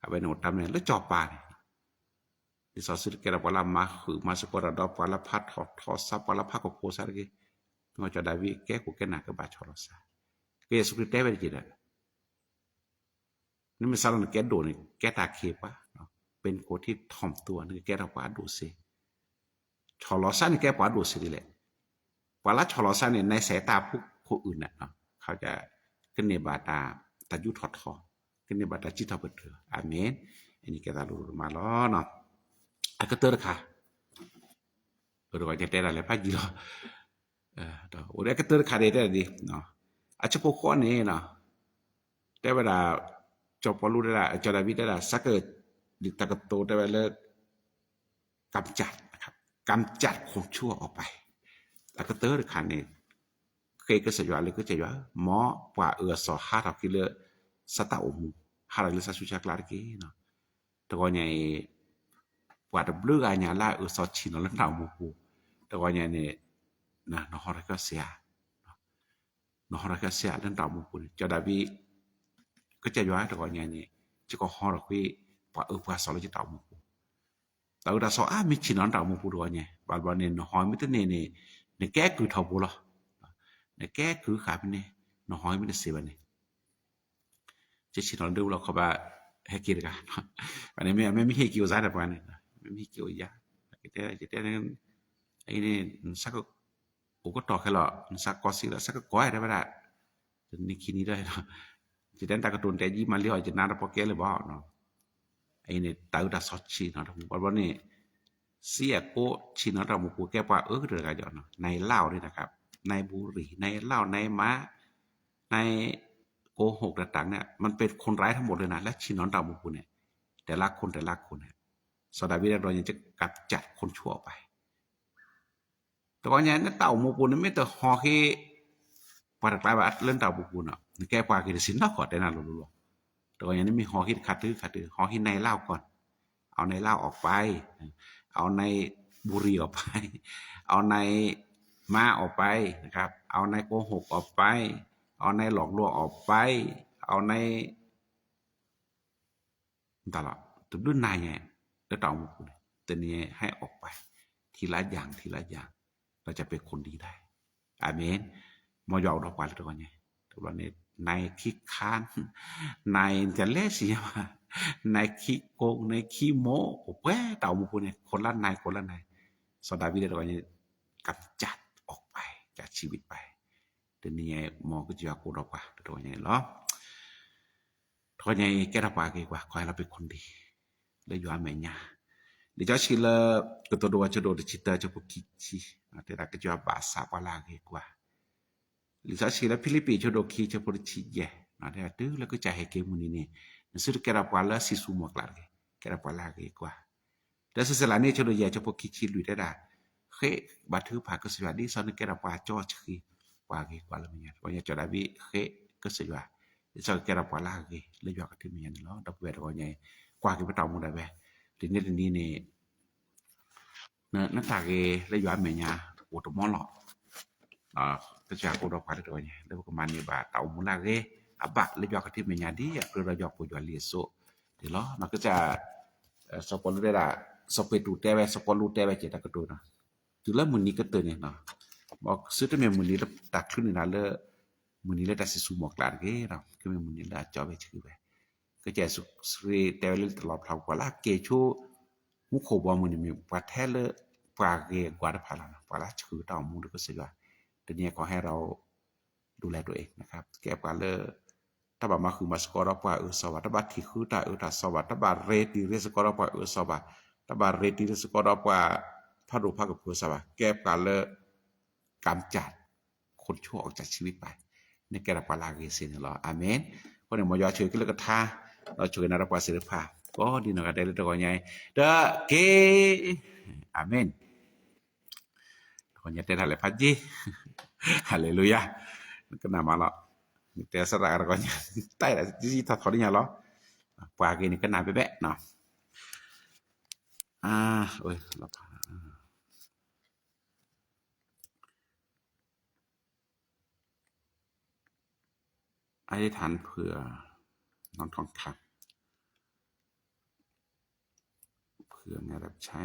အဝဲန့ၣ်အိၣ်တၢ်မနုၤလဲၣ် လၢစီၤပၤန့ၣ်, ဒ်သိးသုတကဲထီၣ်ပှၤလၢမၤဃုာ်မၤစ့ၢ်ကီးဒီးပှၤလၢဖးထီၣ်ထီစါ ပှၤလၢဖးကဖၢစါတဂ့ၤ, မ့ၢ်ကၠီၤဒၤဝံးကဲခိၣ်ကဲနၢ်ကဘၣ်ဆီၣ်လီၤစါ, ကစၢ်ယ့ၣ်ၡူးခရံာ်တဲဝဲတက့ၢ်ဒီး နမ့ၢ်စးထီၣ်နကဲဒိၣ်န့ၣ် ကဲတၢ်ခံးပှၤ, ပ့ၤနကိးထံးထီၣ်သူ နကကဲထီၣ်ပှၤအဒိၣ်စ့, ဆီၣ်လီၤစါန့ၣ်ကဲပှၤအဒိၣ်စ့ဒ်လဲၣ်, ပှၤလၢဆီၣ်လီၤစါန့ၣ် နစဲးတၢ်ဖိခိၣ်အုၣ်န့ၣ်, ခီကန့ၢ်ဘၣ်တၢ်ယူးထီၣ်ထီ, ကန့ၢ်ဘၣ်တၢ်စံးထီၣ်ပတြၢၤ, အၤမ့ၣ်, အန့ၣ်ကဲတၢ်လိၣ်ဒိၣ်မးလီၤ, အကတၢၢ်တခါ, အတဂီၢ်ညါတဲဒၣ်လဲၤဖးယံာ်လီၤ, အိၣ်ဒီးအကတၢၢ်တခါန့ၣ်တဲဒၣ်ဒ်, အဆၢဖိဃိးန့ၣ်, တဲဝဲဒၣ်, စီၤပီလူးတဲဒၣ် စီၤဒၤဝံးတဲဒၣ် စးက, တၢ်ကတိၤတဲဝဲလၢ, ကၢ်ကၠၢ်ခိၣ်ဆူၣ်အီၤပၢ်, အကတၢၢ်တခါန့ၣ်, ဃ့ကစၢ်ယွၤလၢကစၢ်ယွၤ, မ်ပှၤအၢၣ်အစီၤဟးထီၣ်က့ၤလၢ, စးတၢ်အိၣ်မူ, ဟးထီၣ်က့ၤလၢစးဆူၣ်ဆါကျါတက့ၢ်, တဂီၢ်ညါအံၤ, ပှၤတဘျုးဂၤညါလၢအအၢၣ်စီၤဆံၣ်နီၤလၢနတၢ်အိၣ်မူပူၤ, တဂီၢ်ညါန့ၣ်, နဟီထီၣ်ကစၢ်ယွၤ, နဟီထီၣ်ကစၢ်ယွၤလၢနတၢ်အိၣ်မူပူၤန့ၣ် စီၤဒၤဝံး, ကစၢ်ယွၤတဂီၢ်ညါန့ၣ်, ယကဟီထီၣ်ကွံာ် ပှၤအၢပှၤသီလၢယတၢ်အိၣ်မူပူၤ, တၢ်အၢတၢ်သီအါမ့ၢ်ဆ့ၣ်နီၤတၢ်အိၣ်မူပူၤတဂီၢ်ညါ, ဘၣ်ဘျီန့ၣ် နဟီမ့ၢ်တန့ၢ်န့ၣ် နကဲကုၢ်ထီၣ်ဘိလီၤ, နကဲကုၢ်ဃာ်ဖဲန့ၣ်, နဟီမ့ၢ်တစ့ၢ်ဘၣ်န့ၣ် ယဆ့ၣ်နီၤလၢဒၢဝူလီၤခီဘၣ် ဟဲက့ၤတဂၤ, မ့မ့ၢ်ဟ့ၣ်က့ၤအိၣ်စါတၢ်ပှၤန့ၣ်, မ့မ့ၢ်ဟ့ၣ်က့ၤအိၣ်ယၤ, ယတဲ, ယတဲ, အံၤန့ၣ် နဆၢကအိၣ်ကတီၢ်ခဲလီၤ, နဆၢကီးစံးလီၤ, ဆၢကကီးတဲဝဲဒၣ်, တနံၤခံနံၤဒီး, ယတဲတၢ်ကတိၤနတဲယံမၤလံအီၤ ယနါတပီကဲလၢၤဘၣ်နီၤ, အံၤန့ၣ် တၢ်အၢတၢ်သီဆ့ၣ်နီၤတၢ်မူပူၤ ဘၣ်ဘျီန့ၣ် စံးအကိးဆ့ၣ်နီၤတၢ်မူပူၤ ကဲပှၤအၢကတၢၢ်တဂၤယီၤနီၤ, နၤလၢ်အီၤန့ၣ်နၤခါ, နၤဘူရံၤ, နၤလၢ်အီၤ, နၤမါ, နၤကိးဟိးတတၢ်န့ၣ် มันเป็นคนร้ายทั้งหมดเลยนะ လၢဆ့ၣ်နီၤတၢ်မူပူၤန့ၣ်, တဲလၢခိၣ်တဲလၢခိၣ်န့ၣ်, စီၤဒၤဝံးတဘျီညါ ကကးကၠးခိၣ်ဆိအီၤပၢ် တဂီၢ်ညါ နတၢ်အိၣ်မူပူၤ နမ့ၢ်တဟီၣ်ဃ့ ပှၤတကျါဘၣ်လၢနတၢ်အိၣ်မူပူၤနီၤ နကဲပှၤဂ့ၤတဆံးနီၢ်ကီၢ်တဲနၤလိၤလိၤလီၤ. တဂီၢ်ညါနမ့ၢ်ဟီၣ်ဃ့တခါတုၤခါတုၤ ဟီၣ်ဃ့နၤလၢ်အီၤကီၢ်, အီၤနၤလၢ်အီၤပၢ်, အီၤနၤဘူရံၤအီၤပၢ်, အီၤနၤမါအီၤပၢ်, အီၤနၤကိးဟိးအီၤပၢ်, အီၤနၤလီၤကျိအီၤပၢ်, အီၤနၤ တၢ်လီၤ တဘျုးနၤညါ လၢတၢ်အိၣ်မူပူၤန့ၣ် တနံၤဟဲအီၣ်ပှၤ ထံလၢယၢ် ထံလၢယၢ် ဒီးကပ့ၤခိၣ်ဒံးဒၣ် အၤမ့ၣ်. မ်ယွၤအိၣ်ဒီးပှၤလၢတဂီၢ်ညါ တဘျီန့ၣ် နၤခံခါ နၤတလဲၤဆံးညါဘၣ် နၤခံကိး နၤခံမိၢ် အိၣ်ပှဲၤတၢ်အိၣ်မူပူၤန့ၣ် ခိၣ်လၢနၤ ခိၣ်လၢနၤ စီၤဒၤဝံးလၢတဂီၢ်ညါ ကစၢ်အီၣ်ပှၤ ကစၢ်ဆံးဝံးပှၤ တနံၤညါ မ်ကစၢ်ယွၤကအိၣ်ဒီးပှၤလၢတဂီၢ်ညါန့ၣ်လီၤ. တဂီၢ်ညါအံၤ ကဲထီၣ်ပှၤဂ့ၤကွၢ် ခီဟဲလီၤပ့ၤခိၣ်ဒံး လၢယွၤအမဲာ်ညါ လံာ်စီဆှံလၢ ကတိၤဒိဝဲ ဆၢဒိၣ်တဆံတၢ ဆၢဖိခံဆံ တဲဒၣ်ကစၢ်ယွၤဘၣ်ဆၣ်ပှၤလၢအဂ့ၤကွၢ် လံာ်စီဆှံလၢဖံလံးပံး ဆၢဒိၣ်ခံ ဆၢဖိတဆံယဲၢ် တဲဒၣ်တုၤလၢကစၢ်ဟဲက့ၤမုၢ်နံၤန့ၣ် နသုတကဲထီၣ်ပှၤလၢအစံၣ်ဆူၣ်မီၢ်ကျၢ်တဂ့ၤ ကဲထီၣ်ပှၤလၢအဂ့ၤကွၢ် လၢစံးစလၤန့ၣ် ဆၢဒိၣ်ယဲၢ် ဆၢဖိခံဆံလွံၢ်တဲဒၣ် ဃ့ဘါထုကဖၣ်ကစၢ်ယွၤ ဒ်သိးနကဲထီၣ်ပှၤကၠီဆှံ ပှၤဂ့ၤကွၢ်လၢမဲာ်ညါ တဂီၢ်ညါ စီၤဒၤဝံးဃ့ကစၢ်ယွၤ ဒ်သိးကကဲထီၣ်ပှၤလၢအဂ့ၤ လၢယွၤကထံၣ်မဲာ်ညါန့ၣ်လီၤ. ဒီပုၢ်ဝဲၢ်တဂီၢ်ညါအံၤ ကွၢ်က့ၤပတၢ်အိၣ်မူဒၣ်ဝဲ တနံၤတနံၤန့ၣ် နတၢ်ဂ့ၤလၢယွၤအမဲာ်ညါ အိၣ်တမီလီၤ. ကစၢ်ယွၤကအိၣ်ဒီးပှၤလၢတဂီၢ်ညါ လၢပကမၤန့ၢ်ဘၣ်တၢ်အိၣ်မူလၢအဂ့ၤ အဘၣ်လၢယွၤကထံၣ်မဲာ်ညါ ဒ်အကြၢးဒီးယွၤပှၤယွၤလံၤအသိးန့ၣ်လီၤ. ကစၢ် စီၤပီလူးတဲဒၣ် စီၤပ့းတရူးတဲဝဲ စီၤပီလူးတဲဝဲက့ၤတၢ်ကတိၤနီၤ တုၤလၢမုၢ်နံၤကတၢၢ်န့ၣ် ဘၣ်ဆၢတမ့ၢ်မုၢ်နံၤလၢတၢ်ချုးန့ၢ်နၤလၢ မုၢ်နံၤလၢတၢ်စံၣ်ဆူၣ်မီၢ်ကျၢ်တဂ့ၤဒီး ကမ့ၢ်မုၢ်နံၤလၢအကၠီဝဲဆှံဝဲ ကစၢ်ယ့ၣ်ၡူးခရံာ်တဲဝဲလၢတၢ်လီၣ်ဖျါ ပှၤလၢအက့ၤဆူ မူခိၣ်ဘီမုၢ်န့ၣ်မ့ၢ် ပှၤထဲလၢ ပှၤဂ့ၤအဂီၢ်တဖၣ်လီၤ. ပှၤလၢအဆှၢတၢ်အိၣ်မူလၢကစၢ်ယွၤ တနံၤအံၤ ကီၢ်ဟဲဒီး ဒူလဲၣ်ဒိၣ်အံၤ ကဲပှၤလၢ တဘၣ်မၤဃုာ်မၤစ့ၢ်ကီးဒီးပှၤအၢစီၤဘၣ်, တဘၣ်ထံၣ်ဃုတၢ်အၢတၢ်စီဘၣ်, တဘၣ်ရ့တံၤရ့စ့ၢ်ကီးဒီးပှၤအၢစီၤဘၣ်, တဘၣ်ရ့တံၤရ့စ့ၢ်ကီးဒီးပှၤ ဖးဒိၣ်ဖးကပၢၤစီဘၣ်, ကဲပှၤလၢ ကၢ်ကၠၢ် ခိၣ်ဆိအီၣ် ကစၢ်ဆံးဝံးပၢ်, နကဲထီၣ်ပှၤလၢအဂ့ၤစ့ၢ်န့ၣ်လီၤ. အၤမ့ၣ်. အဃိန့ၣ် မ်ယွၤဆိၣ်ဂ့ၤက့ၤလၢကထါ, ဒီးဆိၣ်ဂ့ၤနၤဒီးပှၤသ့ၣ်တဖၣ် ကိးဒ်နီၢ်ဂၤဒဲးလၢတဂီၢ်ညါအံၤ တက့ၢ်. အၤမ့ၣ်. တဂီၢ်ညါတဲတၢ်လဲၤဖးယံၤ, ဟၤလ့လူယၤ, နကနၣ်မးလီၤ, နတဲစရၣ်တဂီၢ်ညါ, တၢ်အံၤဒၣ် ယံထီၣ်ထီၣ်ဒ်ညါလီၤ, ပှၤဂ့ၤန့ၣ်ကနၣ်ဘဲဘဲနီၤ, အဝဲ อธิษฐานเผื่อน้องทองคำ เผื่องานรับใช้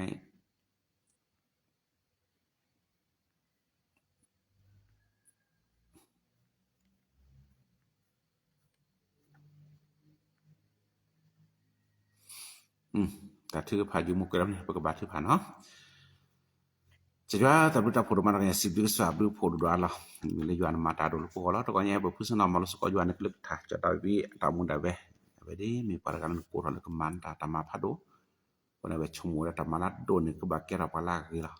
တၢ်ထုကဖၣ်ယုာ်မူကွဲးလီၤန့ၣ် ပကဘါထုကဖၣ်နီၤ. ကစၢ်ယွၤ တၢ်ဘျုးတၢ်ဖှိၣ်ဒိၣ်မး တဂီၢ်ညါ စံးဘျုးကစၢ် ဘျုးဖှိၣ်ဒိၣ်ဒိၣ်အါလီၤ. မ့ၢ်လၢယွၤနမၤတၢ်ဒိၣ်လၢပဂီၢ်လီၤ. တဂီၢ်ညါ ပဖုစနီၤမၤလိစ့ၢ်ကီးယွၤနကလုၢ်ကထါ ကၠီၤဒၤဝံးအတၢ်အိၣ်မူဒၣ်ဝဲ, အဝဲဒၣ်မ့ၢ်ပှၤတဂၤလၢနကိးထီၣ်လၢကမၤနတၢ်တၢ်မၤဖးဒိၣ်, အဃိန့ၣ် အဝဲဆိကမိၣ်ဝဲဒၣ်တၢ်မၤလၢအဒိၣ်န့ၣ် ကဘၣ်ကဲထီၣ်ပှၤလၢအဂ့ၤလီၤ.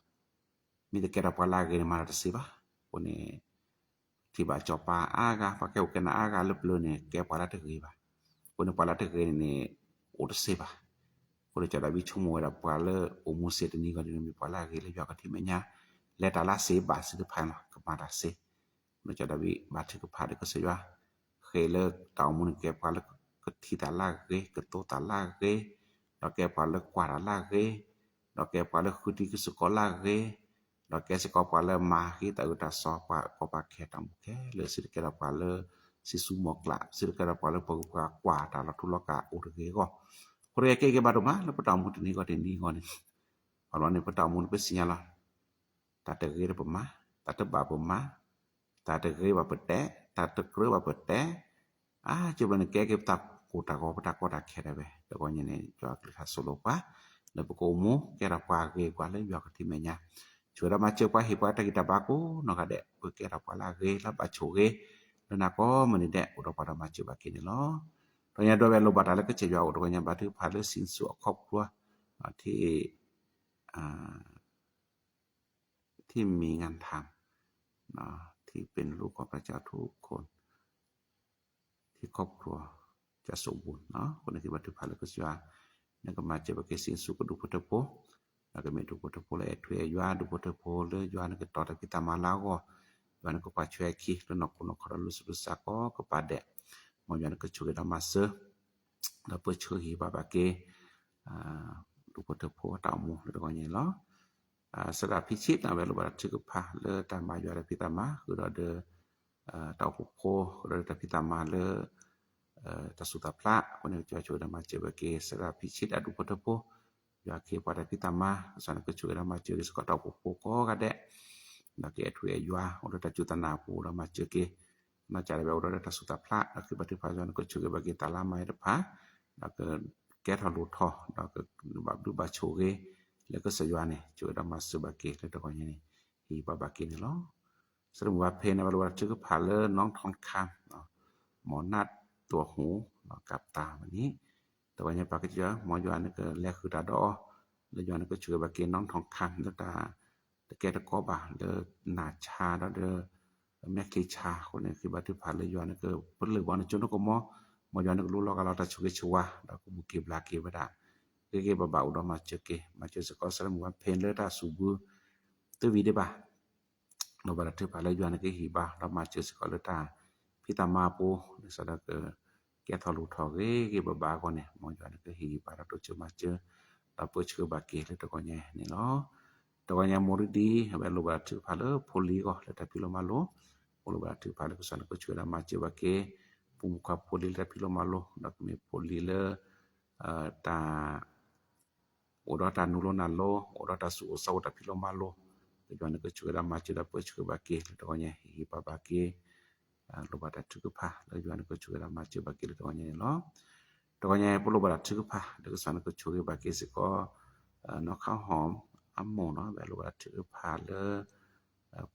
မ့ၢ်တကဲထီၣ်ပှၤလၢအဂ့ၤန့ၣ် မၤတၢ်တသ့ဘၣ်. အဃိန့ၣ် ထံၣ်ဘၣ်စီၤပၤအါဂၤ ပှၤကဲအိၣ်ကဲနၤအါဂၤလၢပျၢၤန့ၣ် ကဲပှၤလၢတဂ့ၤဘၣ်. အဃိန့ၣ် ပှၤလၢတဂ့ၤန့ၣ်န့ၣ် အိၣ်တသ့ဘၣ်. အဃိန့ၣ် ကၠီၤဒၤဝံးဆိကမိၣ်ဝဲဒၣ်ပှၤလၢအိၣ်မူစ့ၢ်တနံၤဂီၢ်န့ၣ် မ့ၢ်ပှၤလၢအဂ့ၤလၢယွၤကထံၣ်မဲာ်ညါ, လဲၤတၢ်လၢစ့ဘၣ်စ့ၢ်တဖၣ်န့ၣ်လီၤ ကမၤတၢ်စ့. အဃိန့ၣ်ကၠီၤဒၤဝံးဘါထုကဖၣ်ဒီးကစၢ်ယွၤ ဃ့လၢတၢ်အိၣ်မူန့ၣ် ကဲပှၤလၢကထံၣ်တၢ်လၢအဂ့ၤ, ကသိတၢ်လၢအဂ့ၤ, ဒီးကဲပှၤလၢကွၢ်တၢ်လၢအဂ့ၤ, ဒီးကဲပှၤလၢဃုထံဃုစ့ၢ်ကီးလၢအဂ့ၤ, ဒီးကဲစ့ၢ်ကီးပှၤလၢမၤဃံတၢ်အၢတၢ်စီ ပှၤကီပှၤခဲတၢ်မူခဲလၢာ်စ့ၢ် တကဲထီၣ်ပှၤလၢ စံးဆူမီၤကျး စံးလၢကဲထီၣ်ပှၤလၢပကကွၢ်တၢ်လီၤထူလီၤကၢ်အိၣ်တဂ့ၤအဂီၢ်, အဃိတဂ့ၤကဲက့ၤဘၣ်ဒိၣ်မးလၢပတၢ်အိၣ်မူတနံၤဂီၢ်တနံၤဂီၢ်န့ၣ်, အလီၢ်န့ၣ် ပတၢ်အိၣ်မူန့ၣ်ပသ့ၣ်ညါလီၤ. တၢ်တဂ့ၤဒီးပမၤ, တၢ်တဘၣ်ပမၤ, တၢ်တဂ့ၤဘၣ်ပတဲ, တၢ်တကြၢးဘၣ်ပတဲ, အါ ကၠိဘျီန့ၣ် ကဲက့ၤပတၢ်ကိၢ်တၢ်ဂီၤ ပတၢ်ကီတၢ်ခဲတၢ်ဝဲ တဂီၢ်ညါန့ၣ် ယွၤကလုၢ်ကထါသိၣ်လိပှၤ လၢပကအိၣ်မူ ကဲထီၣ်ပှၤဂ့ၤပှၤလၢယွၤကထံၣ်မဲာ်ညါ, ဆိၣ်ဂ့ၤဒီးမၤစၢၤပှၤ ဟ့ၣ်ပှၤတၢ်ဂံၢ်တၢ်ဘါကိးနီၢ်ဂၤဒဲး ပကဲထီၣ်ပှၤလၢအဂ့ၤလၢဘၣ်ဆိၣ်ဂ့ၤ လၢနၤကိးမုၢ်နံၤဒဲး အိၣ်ဒီးပှၤဒီးမၤစၢၤဘၣ်က့ၤန့ၣ်လီၤ. တဂီၢ်ညါဒိးဝဲလိၣ်ဘၣ်တၢ်လၢကစၢ်ယွၤအိၣ် တဂီၢ်ညါဘါထုကဖၣ်လၢ စံၣ်စိၤအခီၣ်ဖျိ ထံၣ် ที่มีงานทำ ที่เป็นลูกของพระเจ้าทุกคน ที่ครอบครัวจะสมบูรณ์ အဃိန့ၣ် ကဘါထုကဖၣ်လၢကစၢ်ယွၤ နကမၤစၢၤဘၣ်က့ၤ စံၣ်စိၤကဒူၣ်ဖိထၢဖိ ဒီးကမ့ၢ်ဒူၣ်ဖိထၢဖိလၢအဲၣ်ထူအဲၣ်ယွၤ ဒူၣ်ဖိထၢဖိလၢယွၤနကတီၤတၢ်ဖံးတၢ်မၤလၢအဂီၢ်, ယွၤနကကွၢ်ဆၢအခံ လၢနီၢ်ခိနီၢ်ခီဒီးလူၤစၢၤလူၤစးကိးကပၤဒဲး, မ်ယွၤနကဆိၣ်ဂ့ၤဒီးမၤစၢၤ ဒီးပၢဆှၢဟ့ၣ်ဘၣ်ဘၣ်က့ၤ ဒူၣ်ဖိထၢဖိအတၢ်အိၣ်မူလၢတဂီၢ်ညါန့ၣ်လီၤ. စရၣ်ဖံဆံး နဝဲလိၣ်ဘၣ်တၢ်ထုကဖၣ်လၢတၢ်မၤယွၤတၢ်ဖံးတၢ်မၤ ဃုာ်ဒီးဒီး တၢ်အိၣ်ဖှိၣ်ဖိ ဃုာ်ဒီးဒီးတၢ်ဖံးတၢ်မၤလၢ တၢ်စူၢ်တၢ်ဖျး အဃိန့ၣ် ကစၢ်ယွၤဆိၣ်ဂ့ၤဒီးမၤစၢၤဘၣ်က့ၤ စရၣ်ဖံဆံး ဒီးဒူၣ်ဖိထၢဖိ ယွၤကဟ့ၣ်ပှၤတၢ်ဖံးတၢ်မၤ ကစၢ်ယွၤနကဆိၣ်ဂ့ၤဒီးမၤစၢၤက့ၤစ့ၢ်ကီးတၢ်အိၣ်ဖှိၣ်ဖိကိးဂၤဒဲး ဒီးကအဲၣ်ထူအဲၣ်ယွၤ အိၣ်ဒီးတၢ်စူၢ်တၢ်နာ်အပူၤဒီးမၤစၢၤက့ၤ နီၢ်ကစၢ်ဒၣ်ဝဲအိၣ်ဒီးတၢ်စူၢ်တၢ်ဖျး ဒီးဃ့ဘါထုကဖၣ် ယွၤနကဆိၣ်ဂ့ၤဘၣ်က့ၤတၢ်လၢအမၤတဖၣ် ဒီးကကဲထီၣ်လိၣ်ထီၣ် ဒီးကဘၣ်ဘျုးဘၣ်ဆိၣ်ဂ့ၤ လၢကစၢ်ယွၤန့ၣ် ဆိၣ်ဂ့ၤဒီးမၤစၢၤဘၣ်က့ၤလၢတဂီၢ်ညါန့ၣ် ဟ့ၣ်ပှၤဘၣ်က့ၤန့ၣ်လီၤ. စရၢၣ်မုၣ်ဝါဖဲန့ၣ် ဝဲလိၣ်ဘၣ်တၢ်ထုကဖၣ်လၢ น้องทองคำ မီၤနၢ်တိၢ်ဟူ ကပတၢ်ဝဲန့ၣ် တဂီၢ်ညါပၢ်ကစၢ်ယွၤ မ်ယွၤနကလဲၤဃုာ်တၢ်ဒီးအီၤ လၢယွၤနကဆိၣ်ဂ့ၤဘၣ်က့ၤ น้องทองคำ လၢတၢ်တကဲတကီဘၣ် လၢနၢ်ဆါဒီးဒီး မဲာ်ချံဆါအဃိန့ၣ် ဃ့ဘါထုကဖၣ်လၢယွၤနကပလၢၢ်ဘၣ်နကၠိနကမီၤ မ်ယွၤနကလူလီၤဂၢ်လီၤတၢ်ဆိၣ်ဂ့ၤဆိၣ်ဝါ ဒီးကမူၢ်က့ၤဘျါက့ၤဝဲဒၣ် ဂ့ၤဂ့ၤဘၣ်ဘၣ်အိၣ်ဒီးမၤစၢၤက့ၤ မၤစၢၤစ့ၢ်ကီး စရၢၣ်မုၣ်ဝါဖဲန့ၣ်လၢတၢ်စူၢ်ဘု တဝံၤဒံးဘၣ် လိၣ်ဘၣ်တၢ်ထုကဖၣ်လၢယွၤနကဟ့ၣ်ဘၣ် ဒီးမၤစၢၤစ့ၢ်ကီးလၢတၢ်ဖံးတၢ်မၤအပူၤ ဒ်သိးဒီးက ကဲထီၣ်လိၣ်ထီၣ်ဂ့ၤဂ့ၤဘၣ်ဘၣ်အဂီၢ်န့ၣ် မ်ယွၤနကဟ့ၣ်ဘၣ်ဒီးတိစၢၤမၤစၢၤ ဒီးပၢဆှၢဘၣ်က့ၤလၢတဂီၢ်ညါန့ၣ်လီၤ. တဂီၢ်ညါမိၢ်ရံဒံ အဝဲလိၣ်ဘၣ်တၢ်ထုကဖၣ်လၢဖိလံၤအဂီၢ် လၢတၢ်ဖံးလိမၤလိ အိၣ်လိၣ်ဘၣ်တၢ်ထုကဖၣ်လၢကစၢ်နကဆိၣ်ဂ့ၤဒီးမၤစၢၤဘၣ်က့ၤ ပိာ်မုၣ်ခွါဖိလံၤလၢတၢ်ဖံးလိမၤလိ ဒီးကမ့ၢ်ဖိလံၤလၢ တၢ် အိၣ်ဒီးတၢ်နူၤလိနၢ်လိ အိၣ်ဒီးတၢ်သူၣ်အိၣ်သးအိၣ်တၢ်ဖံးလိမၤလိ ကယွၤနကဆိၣ်ဂ့ၤဒီးမၤစၢၤဒီးပၢဆှၢဘၣ်က့ၤလၢတဂီၢ်ညါ ဟ့ၣ်ဟ့ၣ်ပှၤဘၣ်က့ၤ လိၣ်ဘၣ်တၢ်ထုကဖၣ်လၢယွၤနကဆိၣ်ဂ့ၤဒီးမၤစၢၤဘၣ်က့ၤလၢတဂီၢ်ညါန့ၣ်လီၤ. တဂီၢ်ညါပလိၣ်ဘၣ်တၢ်ထုကဖၣ် လၢကစၢ်နကဆိၣ်ဂ့ၤဘၣ်က့ၤစ့ၢ်ကီး နီၢ်ခါဟီၣ်အမိၢ်နီၤ ဝဲလိၣ်ဘၣ်တၢ်ထုကဖၣ်လၢ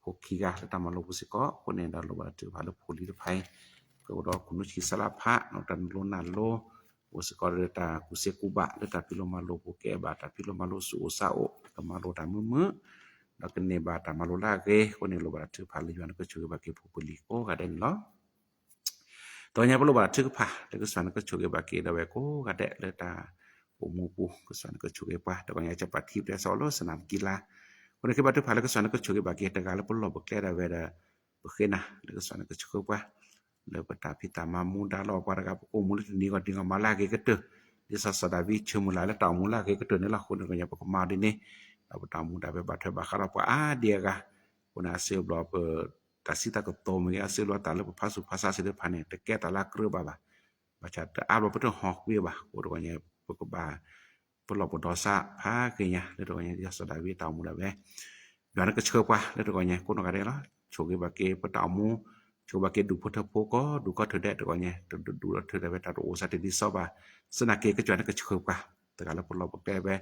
ဖိခံဂၤလၢတၢ်မၤလိပူၤစ့ၢ်ကီး အဃိန့ၣ်ဒီးလိၣ်ဘၣ်တၢ်ထုကဖၣ်လၢဖိလံၤတဖၣ်အံၤ ကအိၣ်ဒီးခိၣ်နူာ်ဆံးစလၢဖး ဒီးတၢ်နူၤလိနၢ်လိ အိၣ်စ့ၢ်ကီးဒီးတၢ်ကူၣ်စ့ကူၣ်ဘၣ်လၢတၢ်ဖံးလိမၤလိပူၤ ကအဲၣ်ဘၣ်တၢ်ဖံးလိမၤလိသူၣ်အိၣ်သးအိၣ် ကမၤလိတၢ်မုာ်မုာ် ဒီးကန့ၢ်ဘၣ်တၢ်မၤလိလၢအဂ့ၤ အဃိန့ၣ်လိၣ်ဘၣ်တၢ်ထုကဖၣ်လၢယွၤနကဆိၣ်ဂ့ၤဘၣ်က့ၤဖိပလံၤကိးဂၤဒဲးန့ၣ်လီၤ. တဂီၢ်ညါပလိၣ်ဘၣ်တၢ်ထုကဖၣ် လၢကစၢ်နကဆိၣ်ဂ့ၤဘၣ်က့ၤဒၣ်ဝဲကိးဂၤဒဲးလၢတၢ်အိၣ်မူပူၤ ကစၢ်နကဆိၣ်ဂ့ၤပှၤ တဂီၢ်ညါကပာ်ထံပတဲစီလၢစနၣ်တကံလါ အဃိန့ၣ် ကဘါထုကဖၣ်လၢကစၢ်နကဆိၣ်ဂ့ၤဘၣ်က့ၤတဂၤလၢပလီၢ်ပကျဲဒၣ်ဝဲဒီး ပဃ့နၤ လၢကစၢ်နကဆိၣ်ဂ့ၤပှၤ လၢပတၢ်ဖံးတၢ်မၤမူဒါလီၤပှၤတဂၤ ပကအိၣ်မူလၢတနံၤဂီၢ်တနံၤဂီၢ်မၤလၢအဂ့ၤကတၢၢ် ဒ်စီၤစီၤဒၤဝံးဆၢမုၢ်လၢ်လၢတၢ်အိၣ်မူလၢအဂ့ၤကတၢၢ်န့ၣ်လီၤ. အဃိန့ၣ် တဂီၢ်ညါပကမၤဒ်န့ၣ် ဒီးပတၢ်အိၣ်မူဒၣ်ဝဲဘၣ်ထွဲဘၣ်ဃးဒီးပှၤအါဒံအါဂၤ အဃိန့ၣ် အါစုအါဘျီပ တၢ်စံးတၢ်ကတိၤမ့ၢ်ဂ့ၤ အါစုအါဘျီတၢ်လၢပဖးဆူၣ်ဖးဆါသ့ၣ်တဖၣ်န့ၣ် တကဲတၢ်လၢအကြၢးဘၣ်ဘၣ် ဘၣ်ဆၣ်တအါဘျီပတဟီၣ်ကွံာ်ဘၣ် အဃိတဂီၢ်ညါ ပကဘၣ် ပလီၢ်ပဒီသးဖးဂ့ၤညါ လၢတဂီၢ်ညါ ဒ်စီၤဒၤဝံးတၢ်အိၣ်မူဒၣ်ဝဲ ယွၤနကဆှၢပှၤလၢတဂီၢ်ညါ ကိးနီၢ်ဂၤဒဲးလီၤ. ဆိၣ်ဂ့ၤဘၣ်က့ၤပတၢ်အိၣ်မူ ဆိၣ်ဂ့ၤဘၣ်က့ၤဒူၣ်ဖိထၢဖိကိးဒူၣ်ကိးထၢဒဲးတဂီၢ်ညါ တဒူၣ်ဒီးထၢဒၣ်ဝဲတၢ်တအိၣ်စးတဒ်စီဘၣ် သနာ်က့ကစၢ်ယွၤနကဆှၢပှၤ တဂၤလၢပလီၢ်ပကျဲဝဲ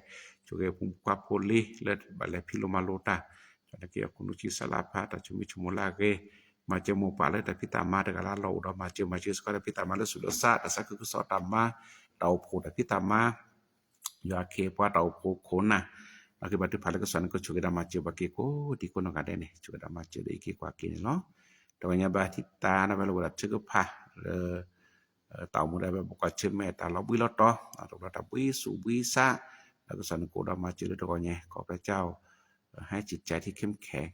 ဆိၣ်ဂ့ၤဖိမုၣ်ဖိခွါဖိလံၤလၢဘၣ်လဲၤဖံးလိမၤလိတၢ် ယွၤနကဟ့ၣ်အခိၣ်နူာ်ဆံးစလါဖး တၢ်ဆိမိၣ်ဆိကမိၣ်လၢအဂ့ၤ မၤစၢၤမိၢ်ပၢ်လၢတၢ်ဖံးတၢ်မၤတဂၤလၢအလီၢ်အိၣ်ဒီးမၤစၢၤ မၤစၢၤစ့ၢ်ကီးတၢ်ဖံးတၢ်မၤလၢသူၣ်လၢသး တၢ်သးခုကစီၣ်တၢ်မၤ တၢ်အိၣ်ဖှိၣ်တၢ်ဖံးတၢ်မၤ ယွၤကဟ့ၣ်ပှၤတၢ်အိၣ်ဖှိၣ်ခိၣ်နၢ် ဒီးကဘါထုကဖၣ်လၢကစၢ်နကဆိၣ်ဂ့ၤဒီးမၤစၢၤဘၣ်က့ၤကိးဒံကိးနီၢ်ဂၤဒဲးန့ၣ် ဆိၣ်ဂ့ၤဒီးမၤစၢၤဒီးအံးက့ၤကွၢ်က့ၤန့ၣ်လီၤ. တဂီၢ်ညါဘၣ်ထံၣ်တၢ် နဝဲလိၣ်ဘၣ်တၢ်ထုကဖၣ်လၢ တၢ်အိၣ်မူဒၣ်ဝဲ ပကွၢ်ဆၢၣ်မဲာ်တၢ်လီၤဘှံးလီၤတီၤ တဘျီတၢ်ဘှံးသူၣ်ဘှံးသး လၢကစၢ်နကအိၣ်ဒီးမၤစၢၤလၢတဂီၢ်ညါ ขอพระเจ้าให้จิตใจที่เข้มแข็ง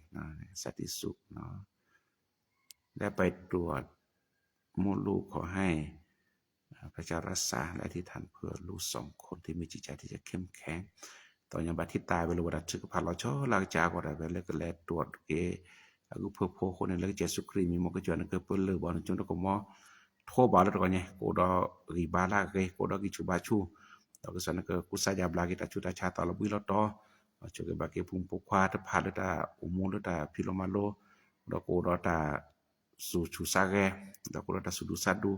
สันติสุข ได้ไปตรวจมดลูก ขอให้พระเจ้ารักษาและอธิษฐานเผื่อลูกสองคนที่มีจิตใจที่จะเข้มแข็ง တဂီၢ်ညါဘၣ်ထံၣ်တၢ်ဝဲလိၣ်ဘၣ်တၢ်ထုကဖၣ်လီၤဆီလၢကစၢ်အဂီၢ်ဒၣ်ဝဲလၢကလဲၤတြီက့ၤ အဂုၢ်ဖၢဖိအဃိန့ၣ် လၢကစၢ်ယ့ၣ်ၡူးခရံာ်မံၤမ့ၢ်ကစၢ်ယွၤနကပလၢၢ်ဘၣ်နကၠိနကမီၤ ထိးဘၣ်လၢတဂီၤညါ ကအိၣ်ဒီးဂံၢ်ဘါလၢအဂ့ၤ ကအိၣ်ဒီးဂံၢ်ဆူၣ်ဘါဆူၣ်, ဒီးကစၢ်န့ၣ်ကကူစါယါဘျါက့ၤတၢ်ဆူးတၢ်ဆါ သးလီၤဘှံးလီၤတီၤ, ဒီးဆိၣ်ဂ့ၤဘၣ်က့ၤပှၤပိာ်ခွါတဖၣ်လၢတၢ်အိၣ်မူလၢတၢ်ဖံးလိမၤလိ, ဒီးကအိၣ်ဒီးတၢ် သူၣ်ဆူၣ်သးဂဲၤ, ဒီးကအိၣ်ဒီးတၢ်သူၣ်ဒူသးဒူ,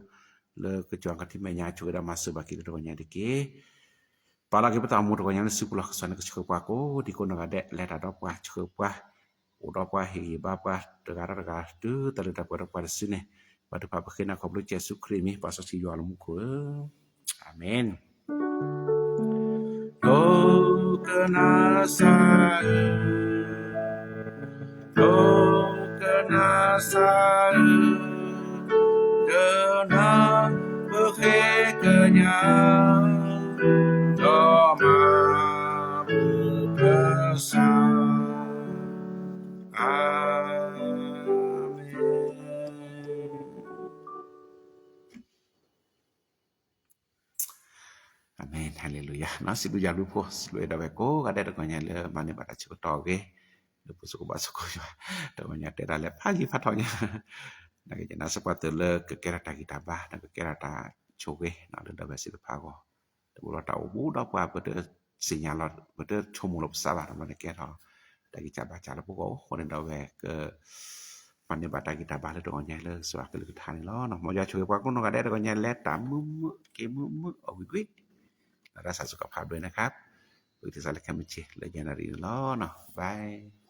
လၢကစၢ်ကထံၣ်မဲာ်ညါဆိၣ်ဂ့ၤဒီးမၤစၢၤဘၣ်က့ၤလၢတဂီၤညါတက့ၢ်. ပာ်လီၤက့ၤပတၢ်အိၣ်မူတဂီၤညါလၢစုပူၤလီၤ. ကစၢ်န့ၣ်ကဆှၢပှၤကိးဒံကိးနီၢ်ဂၤဒဲး လဲၤတၢ်ဒီးပှၤ ဆှၢပှၤ အိၣ်ဒီးပှၤ ဟ့ၣ်ဂံၢ်ဘါပှၤ တဂၤဒီးတဂၤ တုၤတၢ်လၢတၢ်ပှဲၤဒီးပှၤတစုန့ၣ်, ပှၤတဖၣ်ပဃ့နၤခီဖျိကစၢ်ယ့ၣ်ၡူးခရံာ်အမံၤ ပှၤစီဆှံယွၤလၢမူခိၣ်ဧၢ, အၤမ့ၣ်. ဒိကနၣ်စၢ်ဧၢ, ဒိကနၣ်စၢ်ဧၢ, ကနၢ်ပဃ့ကညး, ဒီးမၤဘူၣ်ကစၢ်, အၤမ့ၣ်. အၤမ့ၣ် ဟါလ့လူယၤ, စံးဘျုးယွၤဘျုးဖှိၣ် စံးဘျုးအဲၣ်ဒိးဝဲကိးဂၤဒဲးတဂီၤညါလၢမၤန့ၢ်ဘၣ်တၢ်ဆၢကတီၢ်အဂ့ၤ, လၢပစူးကဘၣ်စ့ၢ်ကီးယွၤ, တဂီၤညါတဲဒၣ်လဲာ်ဖးယံၤဖးထီၣ်ညါ, နာ်က့ယနၢ်စ့ၢ်ကီးပှၤသုးလၢကကဲထီၣ်တၢ်ဂံၢ်တၢ်ဘါ ဒီးကကဲထီၣ်တၢ်ဆိၣ်ဂ့ၤ လၢဒၣ်ဝဲစံးတဖၣ်အဂီၢ်, တဘျီဒီးတၢ်အိၣ်ဘူးဒီးပှၤ ပတသ့ၣ်ညါလီၤ ပတဆိကမိၣ်လီၤပသးဘၣ် တဘျီန့ၣ်ကဲထီၣ် တၢ်ဂံၢ်စၢ်ဘါစၢ်လၢပဂီၢ်အိၣ်ဃိန့ၣ်ဒီးဝဲက မၤန့ၢ်ဘၣ်တၢ်ဂံၢ်တၢ်ဘါလၢတဂီၤညါလၢကစၢ်ယွၤကလုၢ်ကထါန့ၣ်လီၤ. မ်ယွၤဆိၣ်ဂ့ၤပှၤကိးနီၢ်ဂၤဒဲးတဂီၤညါလၢတၢ်မုာ်မုာ်က့ၤမုာ်မုာ်အီၣ်ဝံၤကွံာ်, လၢတၢ်ဆၢကတီၢ်ဖးဒိၣ်န့ၣ်ခါ, ပကထံၣ်စၢ်လၢခဲမုၢ်ဆ့ၣ်လၢယနၣ်ရံၣ်န့ၣ်လီၤ. ဘၣ်